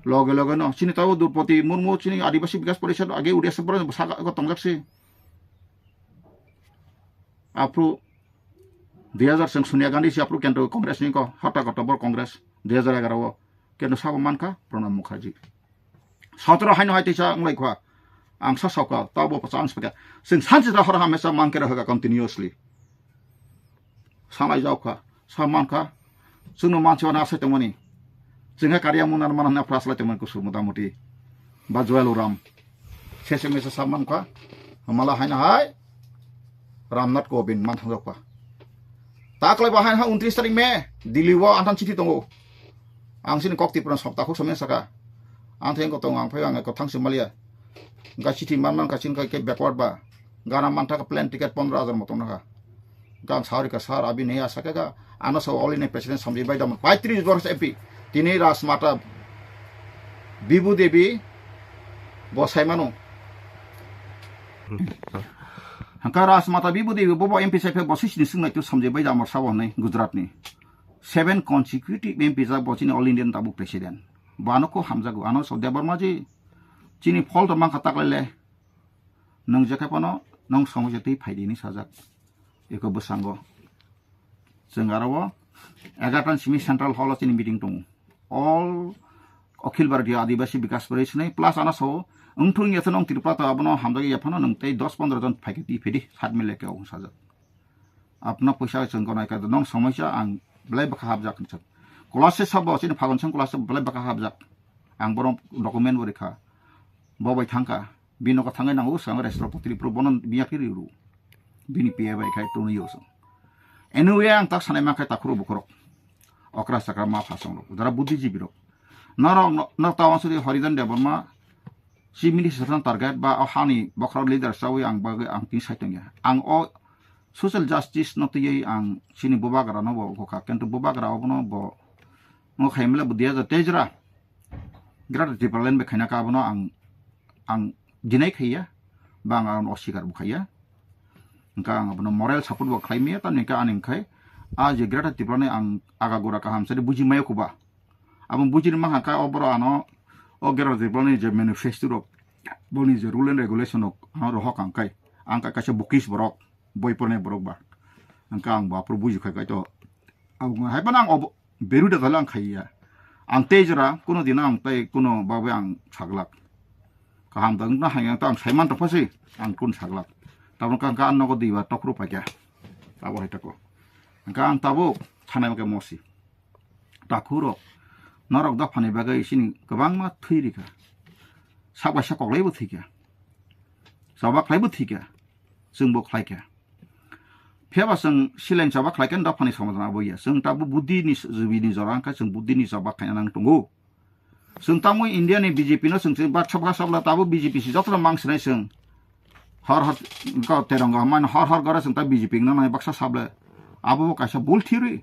Loge loge no. Chini tabo Drupadi Murmu chini Adivasi Bikas Parishad age Udia Sabra saka ko tongjak si. Aphuru dui hajar seng Sonia Gandhi si aphuru kento Congress ni ko hata koto bor Congress dui hajar egaroh o kento sabo mankha Pranab Mukherjee. Sotro haino hai teisa wnglaikha. Ang sa sauka, tabo pasa ang speka. Sing sanchi ta hor hamesa mangkera hoga continuously. Sanai jaukha, sa mankha. Sungno manchi wana asai tongmani. Singha kariya munar mana na pras lai tongmani kusur motamuti. Ba Joel Uram. Sese mesa sa mankha. Hamala haino hai. Ramnath Kovind man thangjakha. Taklai bahai ha untris tarik May, Delhi o anthang chithi tongo. Ang sini kok Tripura sopta khuk somya saka. Ang theng ko tongo, ang phai ang ko thang si malia. Ga chithi man man ka chin ka ke backward ba. Gana man tha ka plane ticket pondro hajar mo tong na ka. Gang sauri ka sar abi nei asa ka ga. Ano sa all in president samji bai dam. Paitris boros M P. Tini Rajmata Bibu Devi bo sai mano. Hangka Rajmata Bibu Devi bo bo M P sai phe bo sisini singnai tu samji bai dam sabo nei Gujarat ni. Seven consecutive M P jak bo chini All Indian tabuk president. Bo ano ko hamjago, ano so Debbarma ji chini phol to mankha taklaile. Nwng je khe phano nwng somoi je twi phai di hinwi sajak. Eko bwskango. Chwng aro o egarota ni simi central hall o chini meeting tongo. All Akhil Bharatiya Adivasi Bikas Parishad ni plus ano so wngthung ya nwng Tripura to abono hamjak ya phano nwng tei dos pondro jon phai khe twi phai di sat mile khe o sajak. Apna poisa chwng gwnai kha, nwng somoi cha ang belai bwkha hapjak hinwi sa. Kolasse sabo chini Phagon Seng Kolasse belai baka hapjak. Ang borok document bo rikha. Bo bai thangkha. Bini nogo thangwi nango swkang restaurant potri pro bono biya khe riru. Bini piya bai khai tuni yo song. Anyway, ang tak sanai ma khai takhuru bukhurok. Okra sakra ma phasong rok. Jara buddhijibi rok. Norok no, no tawang suri Harijan Debbarma. Chief Minister no target ba o hani bokhorok leader chawi ang bagwi ang tin sai tongya. Ang o social justice no twiwi ang chini bubagra no bo gokha. Kintu bubagra obono bo no khaimle bo diya ja tejra. Greater Tipraland bai khaina ka abono ang, ang deny khaiya, ba ang, ang oswikar bo khaiya. Hwnkha ang abono moral support bo khlai maya, tamni hwnkha ani hwnkhe a je Greater Tipraland ni ang aga gura kaham sadi buji maya khuba. Abo bujini mankha khe o borok ano o Greater Tipraland ni je manifesto rok, boni je rule and regulation rok ano rohok ang khai, ang kha kaisa bukis borok. Boi pornai borok ba. Hwnkha ang bo aphuru buji khai kaitor. Abo hai phano ang obo beru da thale ang khaiya. Ang tei jora kuno dino ang tei kuno bagwi ang saglak. Kaham da wngna hai ang ta ang saiman tongpha se ang kun saglak. Tabuk ang ka nogo diba tokro paikha. Abo hai tako. Hwnkha ang tabuk sanai mokhe mosi. Takhurok, norok dophani bagwi chini kwbangma thwi rikha. Sak bai sak koklaibo thwikha. Choba khlaibo thwikha. Chwngbo khlaikha. Phiyaba chwng silain choba khlaikhe dophani somadhan abo ya. Chwng tabuk buddhini jubini jora wngkha chwng buddhini choba khaina nang tongo. Chwng tamo India ni B J P no chwng chwng baksa baksa sabla tabuk B J P si jotono mang sinai chwng. Hor hor ko terong mano hor hor gore chwng ta B J P no nai baksa sable. Abo bo kaisa bul theory.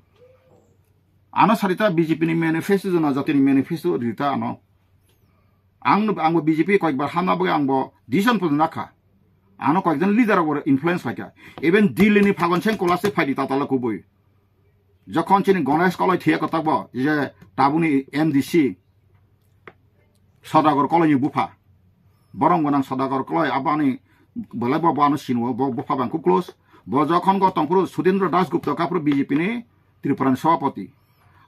Ano sarita B J P ni manifesto jona jatini manifesto rita ano. Ang no, ang bo B J P koyekbar hamna bagwi ang bo decision phuno nakha. Ano koyekjon leader rok bo influence khaikha. Even Delhi ni Phagon Seng Kola se phaidi tatala kubui. Jokhon chini Ganesh Koloi thiya kotak bo je tabuni M D C Sodagar Koloi ni bupha. Borong gwnang Sodagar Koloi abani belai bo, bo ano sinwo, bo bupha bang kub close. Bo jokhon go tongphuru Sudendra Das Gupta kaphuru B J P ni Tripura ni Sabhapati.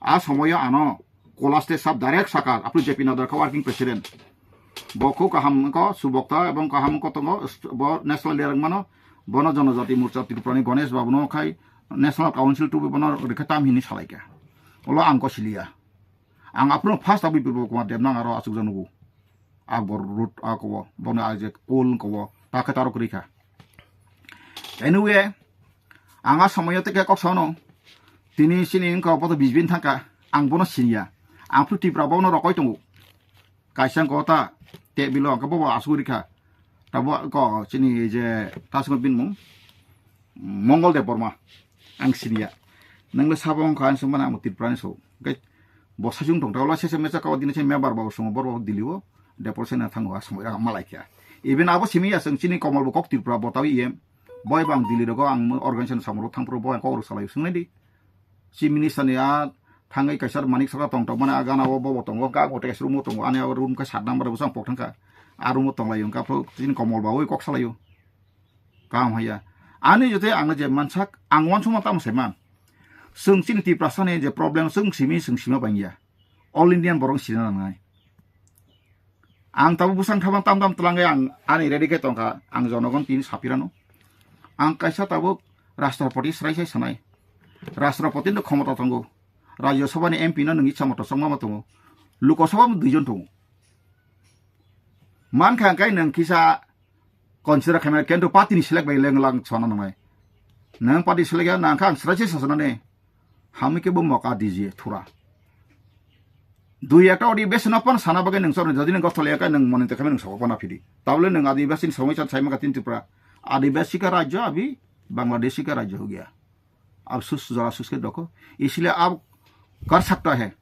A somoyo ano Kola state sab direct saka, aphuru J P Nadar kha working president. Bo kho kaham ko subokta ebong kaham ko tongo, bo national leader mano, bono Jonojati Morcha Tripura ni Ganesh Babu no khai National Council tubi bono rikha tam hini salaikha. Olo ang ko siliya. Ang aphuru first abui Biplab Kumar Deb nang aro asuk janugo. Akbor Road a kobo, bono a je Kol kobo, ta khe taro kwrwi kha. Anyway, ang a somoyo teke kok sono, tini chini wngkha boto bijbin thangkha, ang bono siniya. Ang phru Tripura bono rokoi tongo. Kaisa wngkha ta, te bilo wngkha bobo asugri kha. Tabo ko chini je ta swngo bin mung, Mongol Deb Borma. Ang siniya. Nangno sabo wngkha ang sumana amo Tripura ni so. Bo sachung tong tawla sese mecha kawa dini se member ba sungo bor ba Delhi o deportation na thango a samoi ra malai kya. Even abo simi ya sung chini Komol bo kok Tripura bo tawi em. Boy bang Delhi rogo ang organization samro thang pro bo ang kok salai sung di. Si minister ni a thangai kaisar Manik Sarkar tong tong mane a gana o bo bo tongo ka go tes room o tongo ani a room ka sat number bo sang pok thangka. A room o tong lai yung ka pro chini Komol ba oi kok salai yo. Kaham haya. Ani jote ang je mansak ang wansuma tamo saiman. Sung chini Tiprasa ni je problem sung simi sung sima bangya. All Indian borok sina nangnai. Ang tabuk bwsang thabang tam tam twlangwi ang ani ready khe tongkha, ang jonogon tini sapirano. Ang kaisa tabuk Rashtrapati srai sai sanai. Rashtrapati no khomota tongo. Rajya Sabha ni M P no nwng itsa moto chongma ma tongo. Lok Sabha bo duijon tongo. Mankha ang kai nwng kisa consider khaimani, kento party ni select bai leng lang chona nangnai. Nang party select ya nang kha ang srai se sasana ne. Hami ke bo moka D J thura. Dui ekta odi besi na pan sana bagai nang chona jadi nang gotho le kai nang moni te khaimani nang sabo pana phidi. Tabole nang adi besi ni somoi chan sai maka tin Tripura. Adi besi ka rajya abi Bangladeshi ka rajya ho gaya. Afsus, jora afsus ke dokho. Isliye ab kar sakta hai.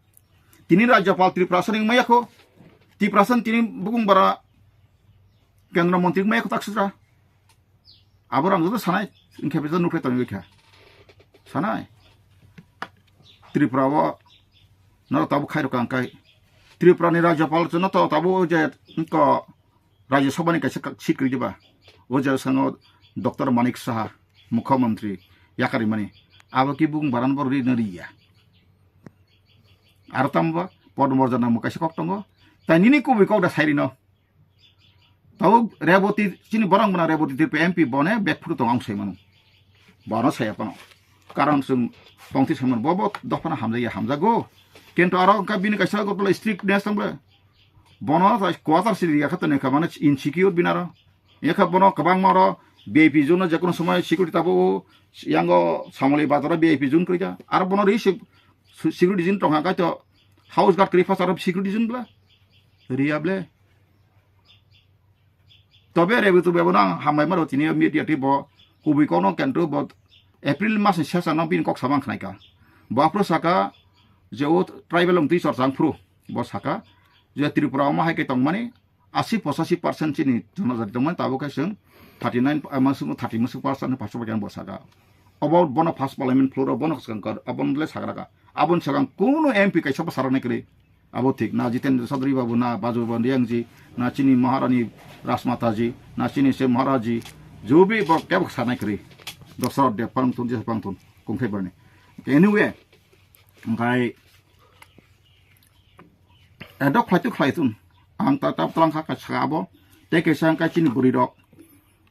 Tini Rajyapal Tiprasa ni maya kho. Tiprasa ni tini bukung bara Kendra Mantri maya kho tak sutra. Abo rang joto sanai, ingkhe beto nukre tong kha. Sanai. Tripura o noro tabu khairok ang kai. Tripura ni Rajyapal jono to tabu je ko Rajya Sabha ni kaisa ka-, seat kwrwi diba? O je sango Doctor Manik Saha, Mukhyamantri, yakarimani. Abo ki bung baran bor ri na riya. Aro tamo ba, Padma Bhajan namo kaisa kok tongo. Tai nini kubui kok da sairi no. Tabo Reboti, chini borok mona Reboti Tripura M P bone bek phuru tong ang sai mano. Bono saya pano. Karon chwng tongthi sai mano, bo bo dophano hamjaya hamjago. Kintu aro wngkha bini kaisa gotolo strictness tong ble. Bono ta quarter si riya kha to nengkha mane insecure bini aro. Yakha bono kwbangma oro V I P zone no jekono somoy security tabo o yango Samoli bazar o V I P zone kwrwi kha. Aro bono ri se security zone tongkha kaitor house guard kwrwi phasa aro security zone bla. Riya ble. Tobe rebu tube bono ang hambai maro tini media twi bo kubui kono kentro bo April mas ni sesa no bini kok samang khnai ka. Bo aphuru saka je o tribal wng twi chorchang phuru bo saka je Tripura o ma hai khe tongmani asi pochasi percent chini jonojati tongmani tabuk khe chwng thirty nine, eh, masuk thirty masuk percent ni paso bakhe ang bo saka. Obo bono first parliament floor o bono swkang kar, abono le sagra ka. Aboni swkang kuno M P kaisa bo saraknai kwrwi. Abo thik na Jitendra Chaudhary babu, na Bajuban Riyangji, na chini Maharani Rajmataji, na chini se Maharajji, jobi bo kebo sanai kwrwi. Dosra de pangthun, je pangthun, kungkhai barni. Anyway, wngkhai edok khlai tu khlai tun. Ang ta tap tlang kha ka saka abo. Te kaisa wngkhai chini bwrwi rok.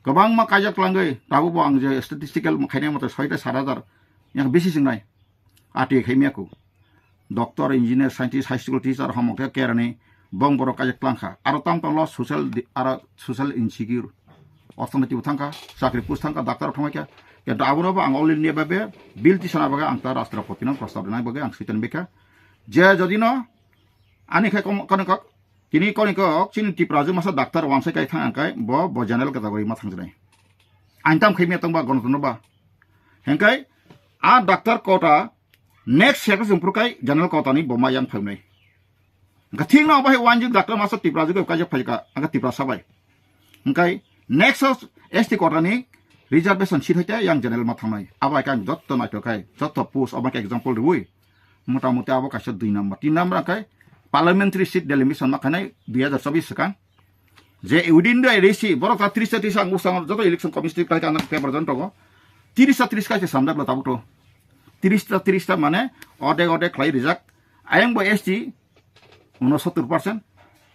Kwbangma kaijak tlangwi, tabuk bo ang je statistical khainai mate soi ta sat hajar. Yang bisi singnai. Ati khaimya ku. Doctor, engineer, scientist, high school teacher, homok khe kerani bong borok kaijak tlang kha. Aro tang tang lo social di-, aro social insecure. Orthonoiti bo thang kha, chakri post thang kha, doctor thangbai kha. Kintu abono bo ang all India bai be bill tisana bagwi ang ta Rashtrapati no prostab rwnai bagwi ang soitan bai kha. Je jodi no ani khe kom-, kono kok, tini kono kok chini Tripura je masa doctor wansai kai thang ang kai bo, bo general category ma thang jnai. Ang tam khaimya tong ba gonotono ba. Hengkai a doctor kota next year chwng phuru kai general kota ni bo ma yang phainai. Hingkha thik no bahai wanjik doctor masa Tripura jwk kaijak phaika, hingkha Tripura sabai. Hingkai next S T kota ni reservation seat hoite yang general ma thangnai. Abo hai khe ang jotto naithok khai, jotto post abo khe example riwi. Mota moti abo kaisa dui number, tin number hingkai parliamentary seat delimitation ma khainai dui hazar chobbish swkang. Je within the A D C, borok ta tris ta tris ang usang joto election committee kai ang paper jon tongo. Tris ta tris kai se samjak lo tabuk to. Tris ta tris ta mane odek odek khlai rijak. Ayang bo S T unosottor percent.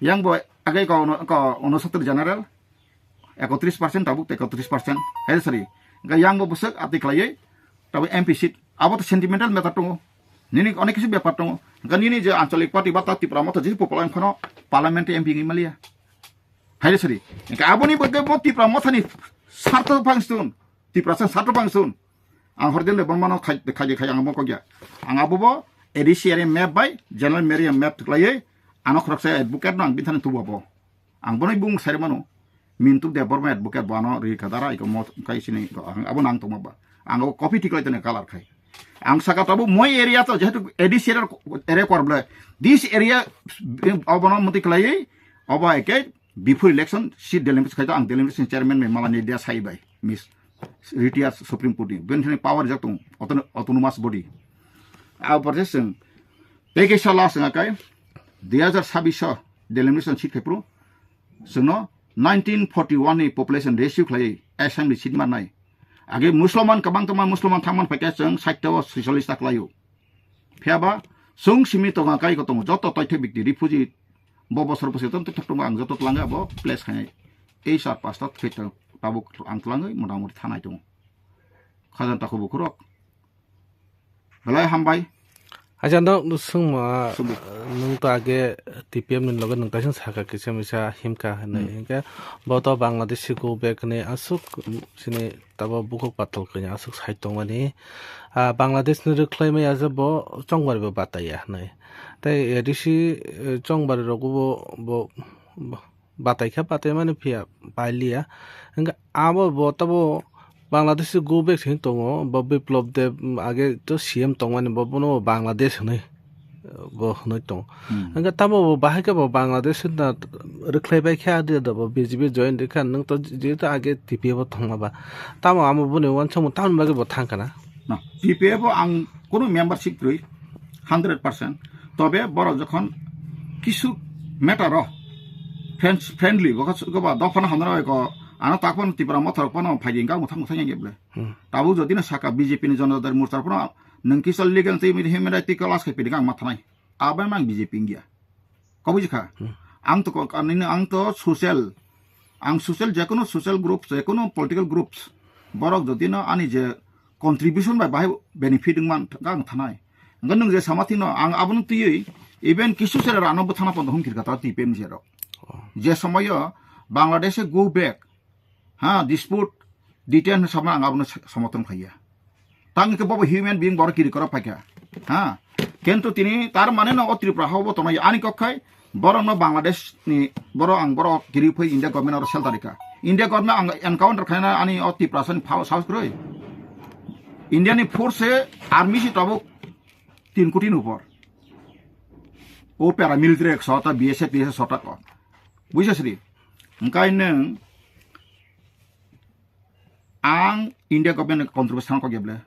Yang bo agai ko uno-, ko unosottor general. Ekotris percent tabuk te ekotris percent. Hai sari. Ga yang bo bwswk ati khlaiwi tabuk M P seat. Abo to sentimental matter tongo. Nini onek kisu bepar tongo. Ga nini je ancholik party ba ta Tipra Motha je popular phano parliament M P ngi malia. Haire sari. Engka aboni bagwi bo Tipra Mothani sartho phangstun. Tiprasa sartho phangstun. Ang hordin le bormano khai, khai, khai ang mo kogya. Ang abo bo A D C area map bai, general area map tuklaiye, ano khoroksa advocate no ang bithani tubu abo. Ang bono bung sari mano. Mintu Debbarma advocate bo ano ri kadara iko mo kai sini ko ang abo nang tongma ba. Ang abo copy tiklai tene color khai. Ang saka tabu moi area to jehetu A D C area, area kor ble. This area, abono muti klai, obo eke before election seat delimitation khai to ang delimitation chairman me malani dia sai bai. Miss retired Supreme Court ni. Bini thani power jak tong autono-, autonomous body. A borje seng. Teke sala seng akai. Dui hazar sabbish delimitation seat khai pro. Chwngno nineteen forty one ni population ratio khlaiwi assembly seat mannai. Age Musulman kwbang tongma Musulman thangman phaikhe chwng sait o swichalish ta khlaio. Phiyaba chwng simi tonga kai ko tongo joto toithai bikti refugee bo bosor bosor ton toithok tongo ang joto twlangwi abo place khainai. Ei sar pasta thwi tong tabuk ang twlangwi motamoti thanai tongo. Khajan takhuk bukhurok. Belai hambai. Acha, no, no, swngma, Swngma. Nwng to age T P M ni loge nwng kaisa saka kisa misa himkha hinwi. Hmm. Hinkhe bo to Bangladeshi go back hinwi aswk, um, sini tabo bukhuk patal kanya aswk sai tongmani. Ah, Bangladesh ni rwkhlai maya je bo chongbar bo bataya hinwi. Tei A D C, eh, chongbar rok bo, bo, bo, batai kha, batai mani phiya pailiya. Hingkhe abo bo tabo Bangladesh go back se tongo, bo Biplop Deb, mm, age to C M tongmani bo, bono Bangladesh hinwi, bo hinwi tongo. Hmm. Hingkhe tamo bo bahai khe bo Bangladesh hinna rwkhlai bai khe adi do bo B J P join rwkha, nwng to jehetu age T P F o tongma ba. Tamo amo boni uansukmung tamoni bagwi bo thangkha na? Na, T P F o ang kunu membership kwrwi, hundred percent. Tobe borok jokhon kisu matter o friends, friendly, bokha su-, goba dophano hamna bai ko, ano tak phano Tipra Motha rok phano phaidi wngkha, mwthang mwthang yang ble. Hmm. Tabuk jodi no saka B J P ni Janata Dal Morcha phano nwng kisa legal tei human right tei class khai pidi ang ma thanai. Abai mang B J P wngya. Kobui jikha. Hmm. Ang to ko-, ang nini, ang to social, ang social, jekono social groups, jekono political groups, borok jodi no ani je contribution bai bahai benefit wngman, ang thanai. Hwnkhe nwng je sama thino, ang abono twiwi, even kisu sera rano bwthana pondo humkir kha ta T P M ni sero. Je somoyo Bangladesh go back, ha, dispute, detain sama ang abono sa-, somoton khaiya. Tang ke bobo human being boro kiri koro paikha. Ha. Kintu tini tar mane no o Tripura hao bo tongnai ani kok khai borok no Bangladesh ni borok ang borok kiri phai India government oro shelter rika. India government ang encounter khaina ani o Tripura sani phao saus kroi. India ni force se army si tabuk tin koti ni upor. O paramilitary ek sota B S F, T S F sota ko. Buisa sri. Engkai neng ang India government ni contribution kok ya ble.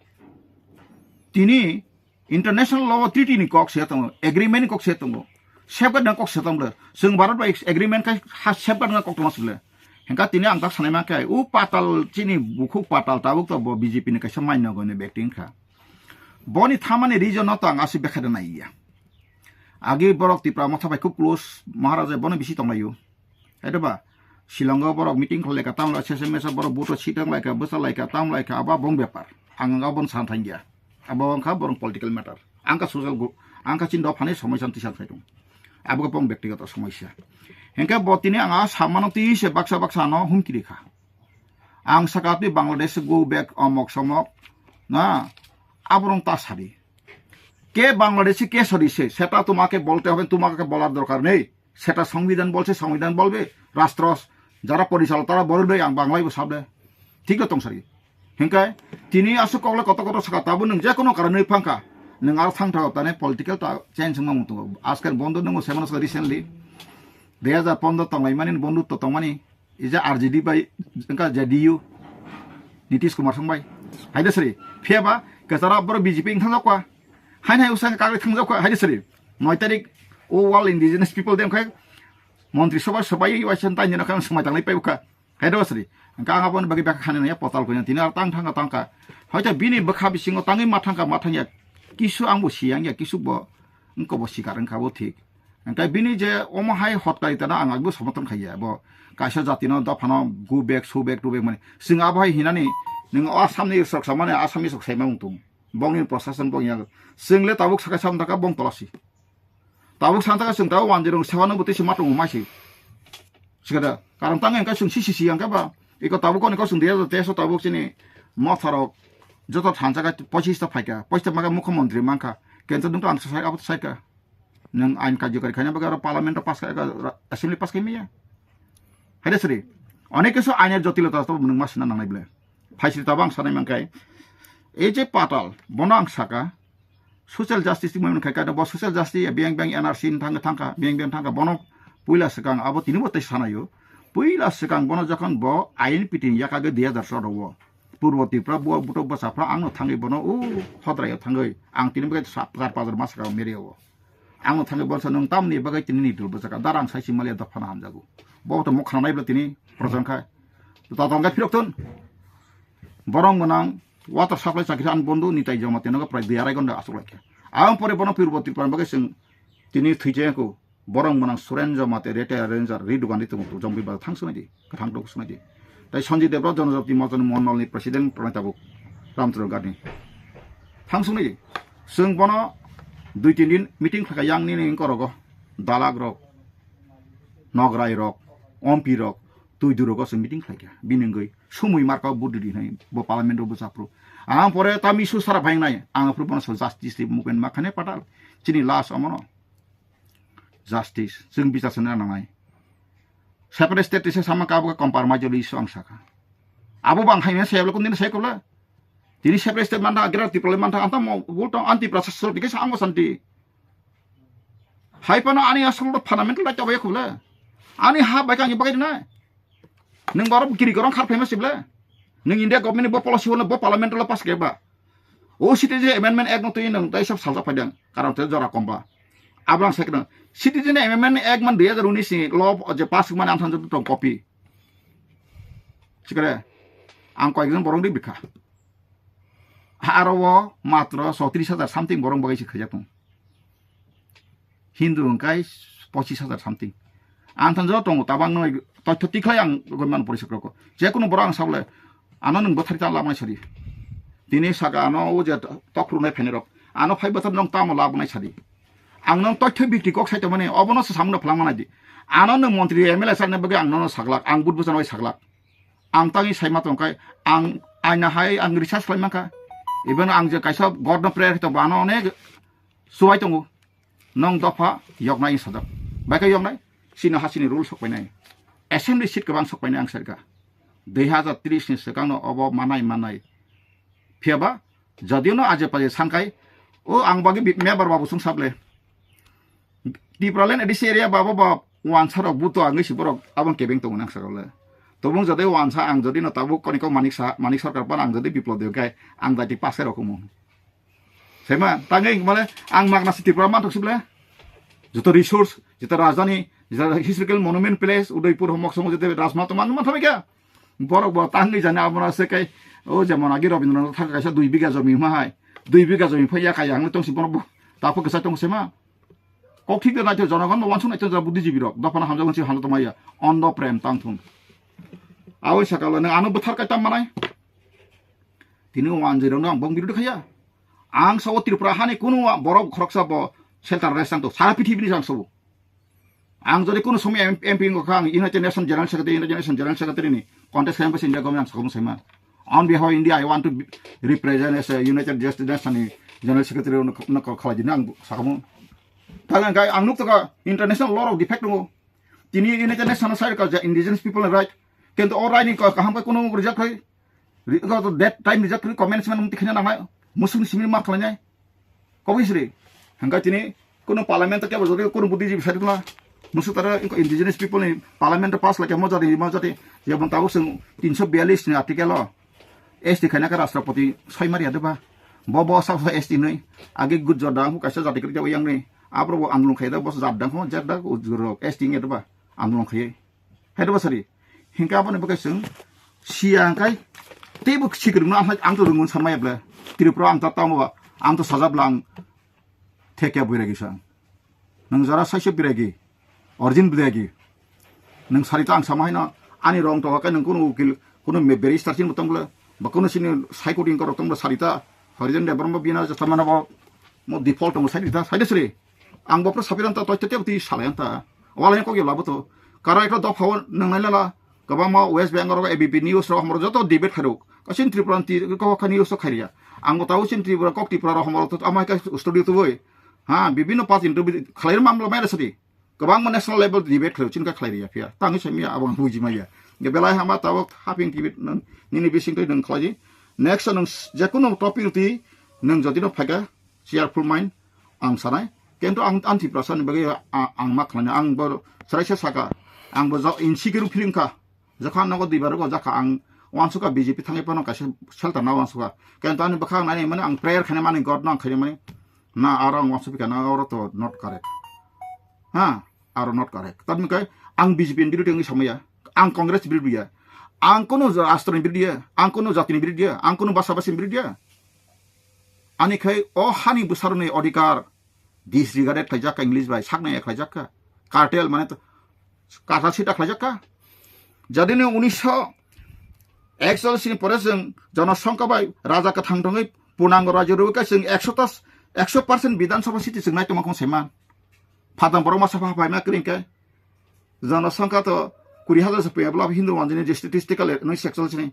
Tini international law treaty ni kok se tongo, agreement ni kok se tongo, safeguard ni kok se tongo. Chwng Bharat bai agreement kai ha safeguard ni kok tongma sile. Hengka tini ang tak sanai ma kai, u patal chini bukhuk patal tabuk to bo B J P ni kaisa maino goni bekti wngkha. Boni thamani reason no to ang aswk bekha de nai ya. Agi borok Tipra motha bai khub close, Maharaja bono bisi tonglaio. Hai da ba? Shillongo borok meeting khlai ka, tamo sese mesa borok buto sitang lai ka, bwsa lai ka, tam lai ka, abo bong bepar. Ang ang abon san thang ya. Abo wngkha borok political matter. Ang ka social group, ang ka chindo phani somoi san tisan khai dong. Abo ka bong bektigoto somosya. Hengke bo tini ang a samano twi se baksa baksa no humkiri kha. Ang saka twi Bangladesh go back omok somok. Na, aborong ta sadi. কে বাংলাদেশি, কে স্বদেশি, সেটা তোমাকে বলতে হবে, তোমাকে বলার দরকার নেই। সেটা সংবিধান বলছে, সংবিধান বলবে, রাষ্ট্র যারা পরিচালক তারা বলবে, আং বাংলায় বসাবে। ঠিক তো তংসারি। হিংকায়, তিনি আসু কগলে কত কত সাকা, তাবো নং যে কোনো কারণে ফাঙ্কা, নং আর থাং থাকো, তানে political টা change হইমা মতো। আজকাল বন্ধ নং সেমন সাকা recently, দুই হাজার পনেরো tonglaimani, বন্ধুত্ব tongmani, ija R J D bai, engka J D U, Nitish Kumar song bai. Hai de sri, phiya ba, kesara boro B J P wng thang jakwa. Hai nai usang kagri thang jakwa, hai de sri. Noi tarik, o World Indigenous People Day wngkha, Montri Sabha sabai, waisa tai nino kha, swmai tanglai pai bwkha. Hai de sri. Engka ang aboni bagwi bekha khani naya, potal koina, tini ar tang thangka tangka. Hoito bini bwkha bisingo tangwi ma thangka, ma thangya. Kisu ang bo siyang ya, kisu bo, engko bo sikar wngkha bo thik. Hingke bini je omo hai hotkari tana ang agbo somotron khaiya, bo kaisa jatino dophano go back, so back, to back mani. Chwng abo hai hinani, nwng o Assamni sok samani, Assamni sok saima wng tung. Bongni prosason bong yang. Chwng le tabuk sakai sam taka bong tolasi. Tabuk san taka chwng tabuk wanjirung sewano bwtwi se matung maisi. Sikada, karon tang engka chwng sisi si angka ba. Iko tabuk koni kosong dia teso tabuk chini motharok joto thansa ka pochis ta phaika. Pochis ta maka mukhyamantri mangka. Kento dungto ang sai abo sai ka. Nwng ain karjokari khaina bagwi aro parliament o pass kha, eka ra-, assembly pass khai maya. Hai de sri, onek kisu ainer jotilota to nwng ma sina nangnai ble. Phaisri tabo ang sanai mankai. Ei je patal, bono ang saka, social justice twi mano khai ka, bo social justice ya biyang biyang N R C ni thangka, thangka, biyang biyang thangka, bono puila swkang abo tini bo tei sanayo. Puila swkang bono jokhon bo ain pitin yakagwi dui hazar choudo o. Purbo Tripura bo butok bwsapra angno thangwi bono o hodraio thangwi ang tini bagwi sa-, char pajar ma saka merio o. Angno thangwi bonsa nwng tamni bagwi tini ni dul bwsaka darang sai simaliya dophano hamjago. Bo to mokha nai bla tini projon khai. To tong khai phirok thun. Borong gwnang water supply chakri ang bondo ni tai joma tenogo prai dui arai gonda asuk laikha. Ang pore bono Purbo Tripura bagwi chwng tini thwijako. Borok mwnang Suren Joma tei Retired Ranger Ri Dugandi tongo, Jombi bazar thang swnai di, kwthang tok swnai di. Tai Sanjay Debra Jonojati Mochani Mondol ni President Pranay Tabuk, Ramchandra Gandhi. Thang swnai di. Chwng bono dui tin din meeting khlai yang nini wngkha rogo, dalak rok, nograi rok, M P rok, twi duro go chwng meeting khlai kha. Bini wngwi sumui marka vote di di hinwi bo parliament ro bwchapru. Ang pore ta misu sara phai nai, ang phuru bono justice di movement ma khane patal. Chini last omono. Justice, chwng bichar swnna nangnai. Separate state tisa sama kabo khe compromise issue ang sakha. Abo bang haino se abla kundin se kubla. Tini separate state mantha, Greater Tripura mantha, anta mo bulto anti prasasol dikhe sa ango santi. Hai pano ani asol fundamental right abo kubla. Ani ha bai kang bagai na. Nwng borok kiri korong khar phaima sibla. Nwng India government ni bo policy wano bo parliament lo pass khe ba. O citizen amendment act no twi nwng tai sab salsa phaidang. Karon te jora komba. Ablang sekno citizen amendment act man dui hajar unis ni law je pass man anthan jotong copy. Sikare ang koyekjon borong di bikha. Aro o matro chowtris hajar something borong bagai se khajak tong. Hindu hwnkhe pochis hajar something. Ang thanjak tongo, tabang no totho tikhlai ang gomman porisok rokho. Je kunu borok ang sabole, ano nwng bwthari ta lamani sari. Tini saka ano o je tokrunai phainai rok. Ano phai bwthar nong tamo labnai sadi. Ang nong toitho bikti kok sai tongmani, obono se samungno phlangma naidi. Ano nung montri M L A sanne bagwi ang nono saglak, ang but bwsano bai saglak. Ang tangwi saima tongkha, ang aina hai ang research khlai mankha. Even ang je kaisa God no prayer khe tongba ano onek suwai tongo. Nong dopha yoknai sajak. Baikha yoknai, sino hasini rule sokpainai. Assembly seat kwbang sokpainai ang sarkha. Dui hazar tris ni swkangno obo manai manai. Phiyaba, jodino aje paje sankai, o ang bagwi bi-, member babu sung sable. Tipraland A D C area babo ba wansa rok buto ang isi borok abang kebeng tongo nang sakole. Tobong jodai wansa ang jodino tabuk koni kok manik sa, manik sarkar pan ang jodi biplop de kai ang dati pass kai rok kumo. Sema, tangwi mane ang magna si Tripura manthok sible. Joto resource, joto rajdhani, joto historical monument place, Udaipur homok songo joto rajma to man, man thamika. Borok bo tangwi jani abono se kai, o jemon agi Rabindranath thang kaisa dui biga jomi huma hai. Dui biga jomi phai ya kaya hangni tongsi borok bo. Tapo kesa tong sema. Kok thik de naito jonogon bo wansuk naito jora buddhijibi rok. Dophano hamjak wansi hano tongmaya. Ondo prem tang thung. Awai sakalo nang ano bwthar kai tam manai. Tini o wanjwi rokno ang bong birodhi khaya. Ang sao Tripura hani kunu wa-, borok khoroksa bo shelter rest tang to. Sara pithibini jang sao. Ang jodi kunu somoy M-, M P wngkha, ang United Nations General Secretary, United Nations General Secretary ni contest khaiyang bwsai India government ang sakhumung saima. On behalf of India, I want to be, represent as a United Nations ni General Secretary no, no khalai dino ang sakhumung. Thang ang kai ang nuk taka international law of defect tongo. Tini United Nations sai ka indigenous people right. Kento o right ni kaham kai kunu reject khai. Ri-, ko to that time rijak kri comments man mungti khina nangnai. Musung simi mar khlainai. Kobui sri. Hangka tini kuno parliament ta kebo jodi kuno buddhijibi sari tula. Musu tara inko indigenous people ni parliament ta pass lake mo jati, mo jati. Jebon tabuk sung tinso biyallis ni article o. S T khaina ka rashtrapati soi mari adeba. Bo bo sa sa S T nui. Age gujor dang hu kaisa jati kri jabo yang nui. Abro bo andolon khaida bo jat dang ho jat dang ujurok S T ngi adeba. Andolon khai. Hai da basari. Hingke aboni bagwi chwng siya hingkai teibo sikirwkno ang, ang to rwngmani samaya ble. Tripura ang ta tamo ba, ang to sajak bla ang thekya buiragi sa. Nwng jara saisa biragi, origin biragi. Nwng sari ta ang sama haino ani rong to kai nwng kuno ukil, kuno me-, barrister chin bo tong ble, ba kuno sini sai koti korok tong ble sari ta, Harijan Debbarma bina jasa mana bo mo default tong sai ta, sai de sri. Ang bopro sapiran ta toite tebti salayan ta. Wala yang kok yela boto. Karo eklo dopha o nang nai lala. Kabang ma West Bengal ro A B P news ro hamro joto debate khairok. Kasin Tripura ti ko kha news to khairia. Ang bo tau sin Tripura kok Tripura ro hamro to amai ka studio to boi. Ha, bibino part interview khlair mamla mai sadi. Kabang ma national level debate khlair chin ka khlairia phia. Tangi semia abang buji maya. Ge belai hama tawok haping tibit nang nini bising to nang khlaji. Next nang s-, jekuno topic ti nang jodi no phaika cheerful mind ang sanai. Kento ang, ang Tiprasa ni bagwi a-, ang ma khlani, ang bo chwraisa saka, ang bo jo insecure feeling kha. Jokha nogo dui bar go jakha ang wansukha B J P thangwi phano kaisa shelter na wansukha. Kento ani bwkhak nai mani ang prayer khaina mani God no ang khaina mani. Na aro ang wansuk phika na oro to not correct. Ha, aro not correct. Tamni kai ang B J P ni birodhi wngwi samaya. Ang Congress birodhi ya. Ang kono rashtra ni birodhi ya. Ang kono jati ni birodhi ya. Ang kono basa basi ni birodhi ya. Ani khai o hani bwsarokni odhikar disregarded khlaijak kha English bai saknai khlaijak kha. Cartel mane to cartel sita khlaijak kha. Jadini unisho ekchol sini pore chwng jonosongkha bai raja kwthang thangwi punango rajo rwwi kha chwng ekso ta, ekso percent Bidhan Sabha siti chwng nai tongma khong saiman. Phatang borok masa pha phaima kring khe jonosongkha to kuri hajar se pya bla Hindu manjini je statistical nai sekchol sini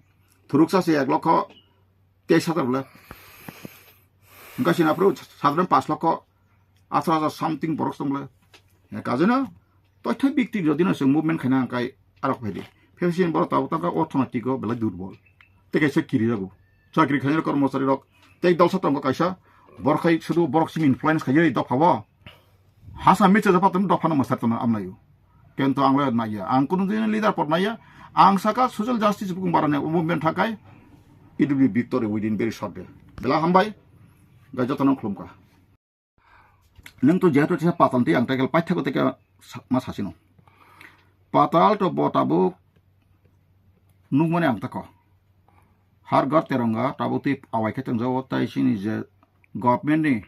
thuruksa se ek lokho teis hajar bla. Hingke sina phuru sadharon pash lokho atharo hajar something borok tong bla. Ya, kajeno toitho bikti jodi no chwng movement khaina hingkai arok phaidi. Phesini borok tabuk tangka orthonoitiko belai durbol. Tei kaisa kiri jago. Chakri khainai kormochari rok tei dolsa tongo kaisa borok khai sudu borok simi influence khaiwi dophao. Hasa micha japa tong dophano mwsar tongma amlaio. Kento ang le naiya. Ang kunu dini leader pot naiya. Ang saka social justice bukung barani movement thakai. It will be victory within very short day. Bela hambai. Gai jotono khulumkha. Nwng to jehetu tisa patal tei ang tei paithakgo tei ma sasino. Patal to bo tabuk nukmani ang tako. Har Ghar Tiranga tabuk tei awai khe tongjago tei chini je government ni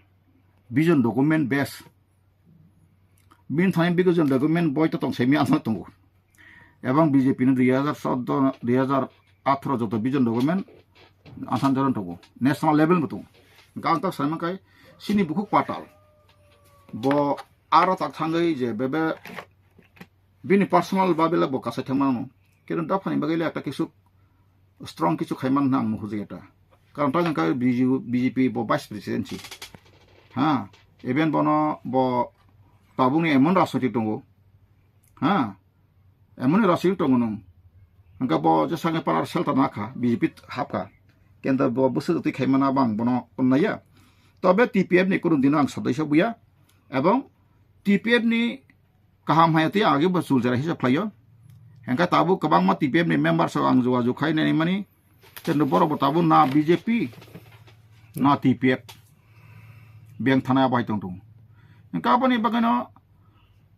vision document base. Bini thani vision document boi to tong semi ang tongo. Ebong B J P ni dui hajar choudo, dui hajar atharo joto vision document ang joron tongo. National level bo tongo. Hingke ang tak sai mankai Chini bukhuk patal. Bo aro tak thangwi je bebe bini personal babele bo kasai thangmano. Kiron dophani bagwi le ekta kisuk strong kisu khaiman hwnna ang nuhujai eta. Karon ta jang ka B J P bo vice president si. Ha, even bono bo tabukni emon rajniti tongo. Ha, emon rajniti tongo nung. Hingke bo je sange parar shelter nakha, B J P hapkha. Kenta bo bwswk twi khaimana bang bono onnaya. Tobe T P F ni kunu dino ang sadai sabuya. Ebong T P F ni kaham hai twi age bo chul jera hisab khlaio. Hingke tabuk kwbangma T P F ni member rok ang jogajog khai nai mani. Tei borok bo tabuk na B J P, na T P F. Beng thana abo hai tong tongo. Hingke aboni bagwino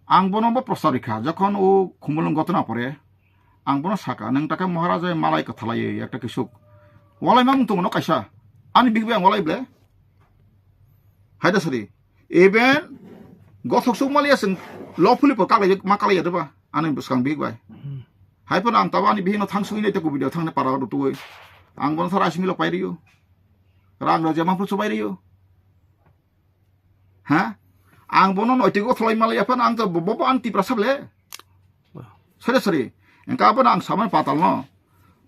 ang bono bo prosar rikha. Jokhon o khumulwng gotona pore, ang bono saka, "Nwng takhe Maharaja malai kwthalai ekta kisuk. Walai mamung tongo no kaisa. Ani bigwi ang walai ble." Haida sari. Even gothok suk maliya sing lo phuli po kaklai ma kaklai ya deba. Ani bwskang big bai. Hai phano ang tabo ani bihingno thang sugwi nai tei kubui thangnai para rw tuwi. Ang bono thar asimi lo pai riyo. Rang rw jema phru chubai riyo. Ha? Ang bono noitwi go tholai maliya phano ang to bo, bo, bo ang Tiprasa ble. Sari sari. Engka abono ang samani patalno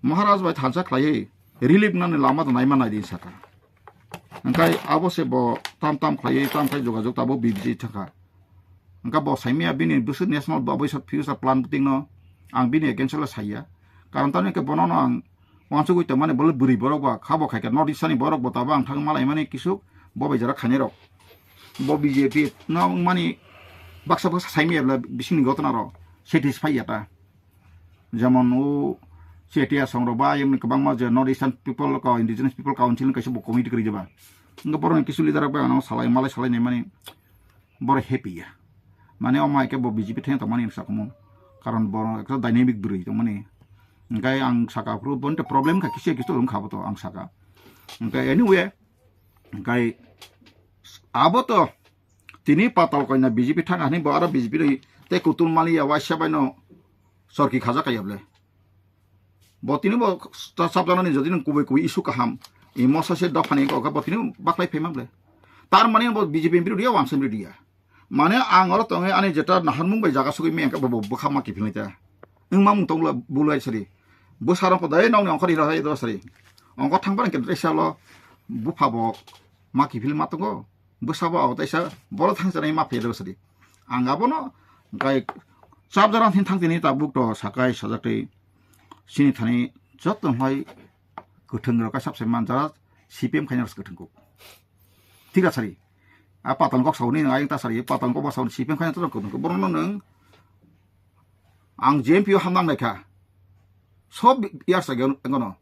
Maharaj bai thansa khlaiwi relief nani lama to naima nai di saka. Engkai abo se bo tam tam khlaiwi tam khai jogajog tabo B B J thangkha. Engka bo saimaya bini bwswk national bo future plan buting no ang bini against le saiya. Karon tamo ke bono no ang wansugwi tongmani bole bwrwi borok ba khabo khaikha North East ni borok bo tabo ang thang malai mani kisuk bo bai jora khainai rok. Bo B J P no wngmani baksa baksa saimaya bla bisingni gotona rok satisfy ya ta. Jemon o Chetia songrok ba ayang kwbangma je North Eastern People Coun-, Indigenous People Council ni kaisa bo committee kwrwi jeba. Wngkha borokni kisu leader rok bai ano salai malai salai naimani borok happy ya. Mane omo hai khe bo B J P thang tongmani wngsa kumo. Karon borok ekta dynamic bwrwi tongmani. Hingkai ang saka phuru bo problem kha kisa kisto wngkha bo to ang saka. Hingkai anyway, hingkai abo to tini patal koina B J P thang ani bo aro B J P rwi tei kutul mali ya waisa bai no sorki khaja kaya ble. Bo tini bo ta sabjana ni jodi nang kubui kubui issue kaham. Imo sa se dophani ko bo tini baklai phaima ble. Tar mani bo B J P biri dia wangsa biri dia. Mane ang oro tonge ani jeta naharmung bai jaga sugui meng bo bo bwkha ma kiphilnai ta. Wng ma mung tong bulu ai sari. Bo sarang ko dai nong ni ongkhor ira hai do sari. Ongkhor thang bar ke dai salo bupha bo ma kiphil ma tongo. Bwsabo abo taisa boro thangsanai ma phaida bwsadi. Ang abono gai chap jora thing thang tini tabuk to sakai sajak tei sini thani joto hai kwthwng rok kaisa bwsai manjak C P M khaina kwthwng kuk. Thik asari. A patal kok sauni nang ayang tasari patal kok ba sauni C P M khaina to kwthwng kuk. Borokno nang ang J M P o hamnang naikha. Sob yar sa gyan ngono.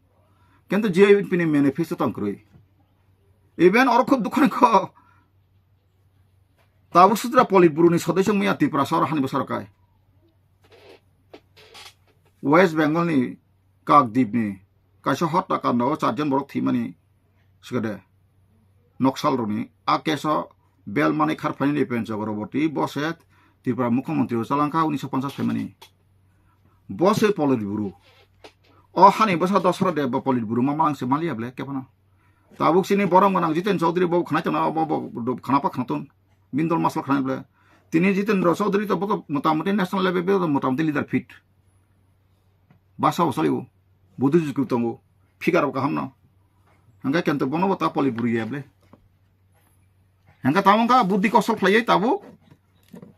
Kento J M P ni manifesto tong kwrwi. Even oro khub dukho ni kho. Tabuk sutra Politburo ni sodosyo wngya Tripura sor hani bwsaro kai. West Bengal ni Kakdip ni kaisa hotya kanda o charjon borok thwimani sikade. Noksal rokni a case o bel manwi kharphaini Nripen Chakraborty bo se Tripura mukhyamantri o chalangkha unisho ponchas phaimani. Bo se Politburo. O hani bwsa Dasra Deb bo Politburo ma malang se maliya ble kephano. Tabuk sini borok gwnang Jiten Chaudhary bo khwnai tongna bo bo khwnapa khwnaton. Bindol masal khwnai ble. Tini Jitendra Chaudhary to bo to motamuti national level bo to motamuti leader fit. Basa bo salibo. Buddhi jukru tongo. Figure bo kaham no. Hingke kento bono bo ta Politburo ya ble. Hingke tamo wngkha buddhi kosol khlaiwi tabuk.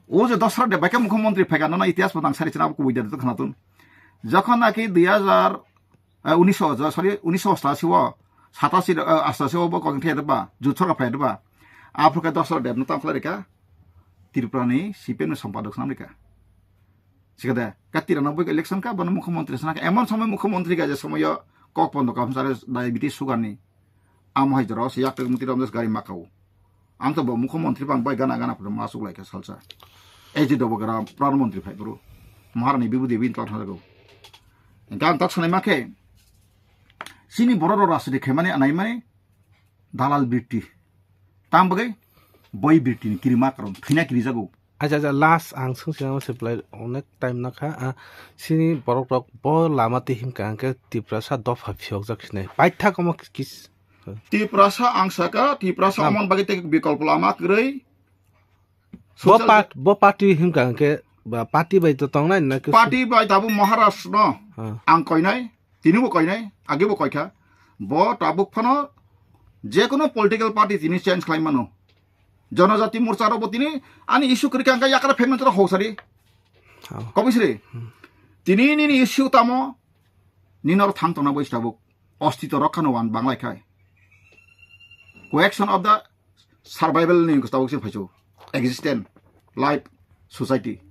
O je Dasra Deb bai khe mukhyamantri phaikha nono itihas bo nang sari chana bo kubui da khwnaton. Jokhon naki dui hajar eh, unisho, sorry, unisho ostashi o, satashi, eh, astashi o bo kok thai ba, jut sorkar phai ba. Aphuru khe Dasra Deb no tang khlai rikha, Tripura ni C P M ni sompadok sanam rikha. Sikade, ka tiranoboi election ka, bono mukhyamantri sana ka, emon somoi mukhyamantri ka je somoi o kok pondo kam sare diabetes sugar ni. Amo hai jora se yak tek mukti ram das gari makau. Ang to bo mukhyamantri bang bai gana gana photo ma suklai kha salsa. Ei je dobo gra pradhan mantri phai bro. Maharani bibu debi intla thang jago. Gang tak sanai ma khe. Sini borok rok rajniti khaimani anaimani dalal birti. Tam bagwi boi birti ni kirima karon thwina kiri jago. Acha, acha, last ang swngsinang se belai onek time nakha. Ah, sini borok rok bo lama twi himkha hwnkhe Tiprasa dopha phiyokjak sinai. Paithak omo kis-, Tiprasa ang saka, Tiprasa Nam. Omon bagwi tei bikolpo lama kwrwi. Bo Social part, bo party himka hingke ba party bai to tongnai na ke party bai tabuk Maharaj no. Ha. Ang koinai, tini bo koinai, age bo koikha. Bo tabuk phano je kono political party tini change khlai mano. Janajati Morcha rok bo tini ani issue kwrwi kha hingke yakra payment rok hosari. Ha. Kobisri. Hmm. Tini nini issue tamo ninor thang tongna bo tabuk. Ostito rok khano wan banglai khai. Question of the survival ni tabuk se phaichu. Existence, life, society.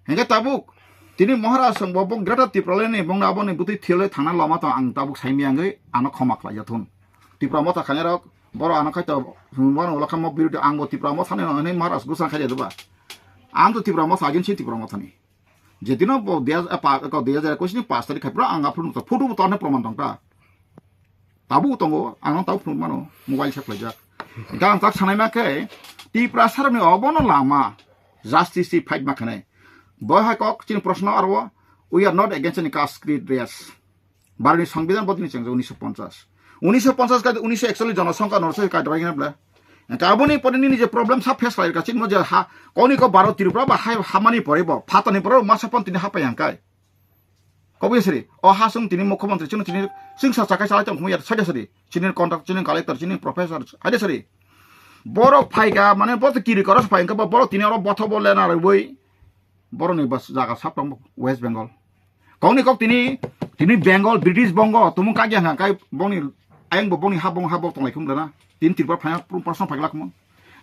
Hingke tabuk tini Maharaj song bo bong Greater Tipraland ni bong aboni butwi thile thangna lama to ang tabuk saimi angwi ano khoma khlai jathun. Tipra Motha khanya rok boro ano khai to hwnbano ulakha mo birude ang bo Tipra Motha ni hwnwi Maharaj gusang khai jaduba. Ang to Tipra Motha agin si Tipra Motha ni. Jedino bo dui hajar, eh, pa-, ko dui hajar ekush ni pash tarik khai pro ang aphuru to photo bo to ano proman tong ta. Tabuk tongo, ang tabuk phunuk mano, mobile se khlaijak. Hingke ang tak sanai ma khe, Tiprasa rokni obono lama, justice si fight ma khanai. Bo hai kok chini proshno aro, we are not against any caste, creed, race. Bharotni Songbidan bo tini chengjak unisho ponchas. Unisho ponchas kai unisho ekchollish jonosongkha norse kai dwai hwnle. Hingke aboni pore nini je problem sa face khlai kha chini mo je ha, koni ko Bharot Tripura ba hai hamani pore bo, phatani pore masa pon tini hapai hangkai. Kobui siri, o ha chwng tini mukhyamantri chwng tini chwngsa chakai chalai tong khumya saida siri, chini conductor, chini collector, chini professor, haida siri. Borok phaika, mane borok kiri koros phai, hwnkhe bo borok tini oro bothobo lena rwui, borokni bas jaga saprang West Bengal. Kokni kok tini, tini Bengal, British Bongo, tumung kagya hwnkha, kai bongni, ayang bo bongni ha bong ha bok tonglai khum lena. Tini Tripura phaina, prum prasno phaikla khum.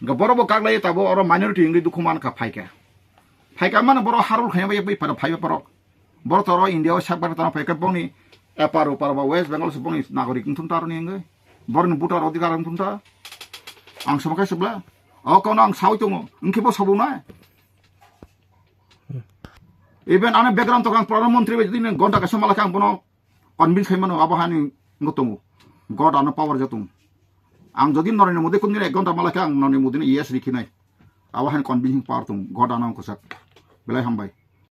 Hwnkhe borok bo kaglai tabo oro minority wngwi dukhu mankha phaika. Phaika mano borok harul khaina bai bai phara phaiba borok. Borok toro India o sak bar tano phaika bongni epar upar ba West Bengal se bongni nagorik wngthun ta aroni wngwi. Borokni voter adhikar wngthun ta. Ang sama khai sebla. O kono ang sawi tongo. Wngkhe bo sabo na. Even ano background to ang Pradhan Mantri bai jodi nang gonta kaisa malakha ang bono convince khai mano abo hani ngo tongo. God ano power jatong. Ang jodi Narendra Modi kun ek gonta malakha ang Narendra Modi ni yes rikhinai. Abo hani convincing power tong. God ano kusak. Belai hambai.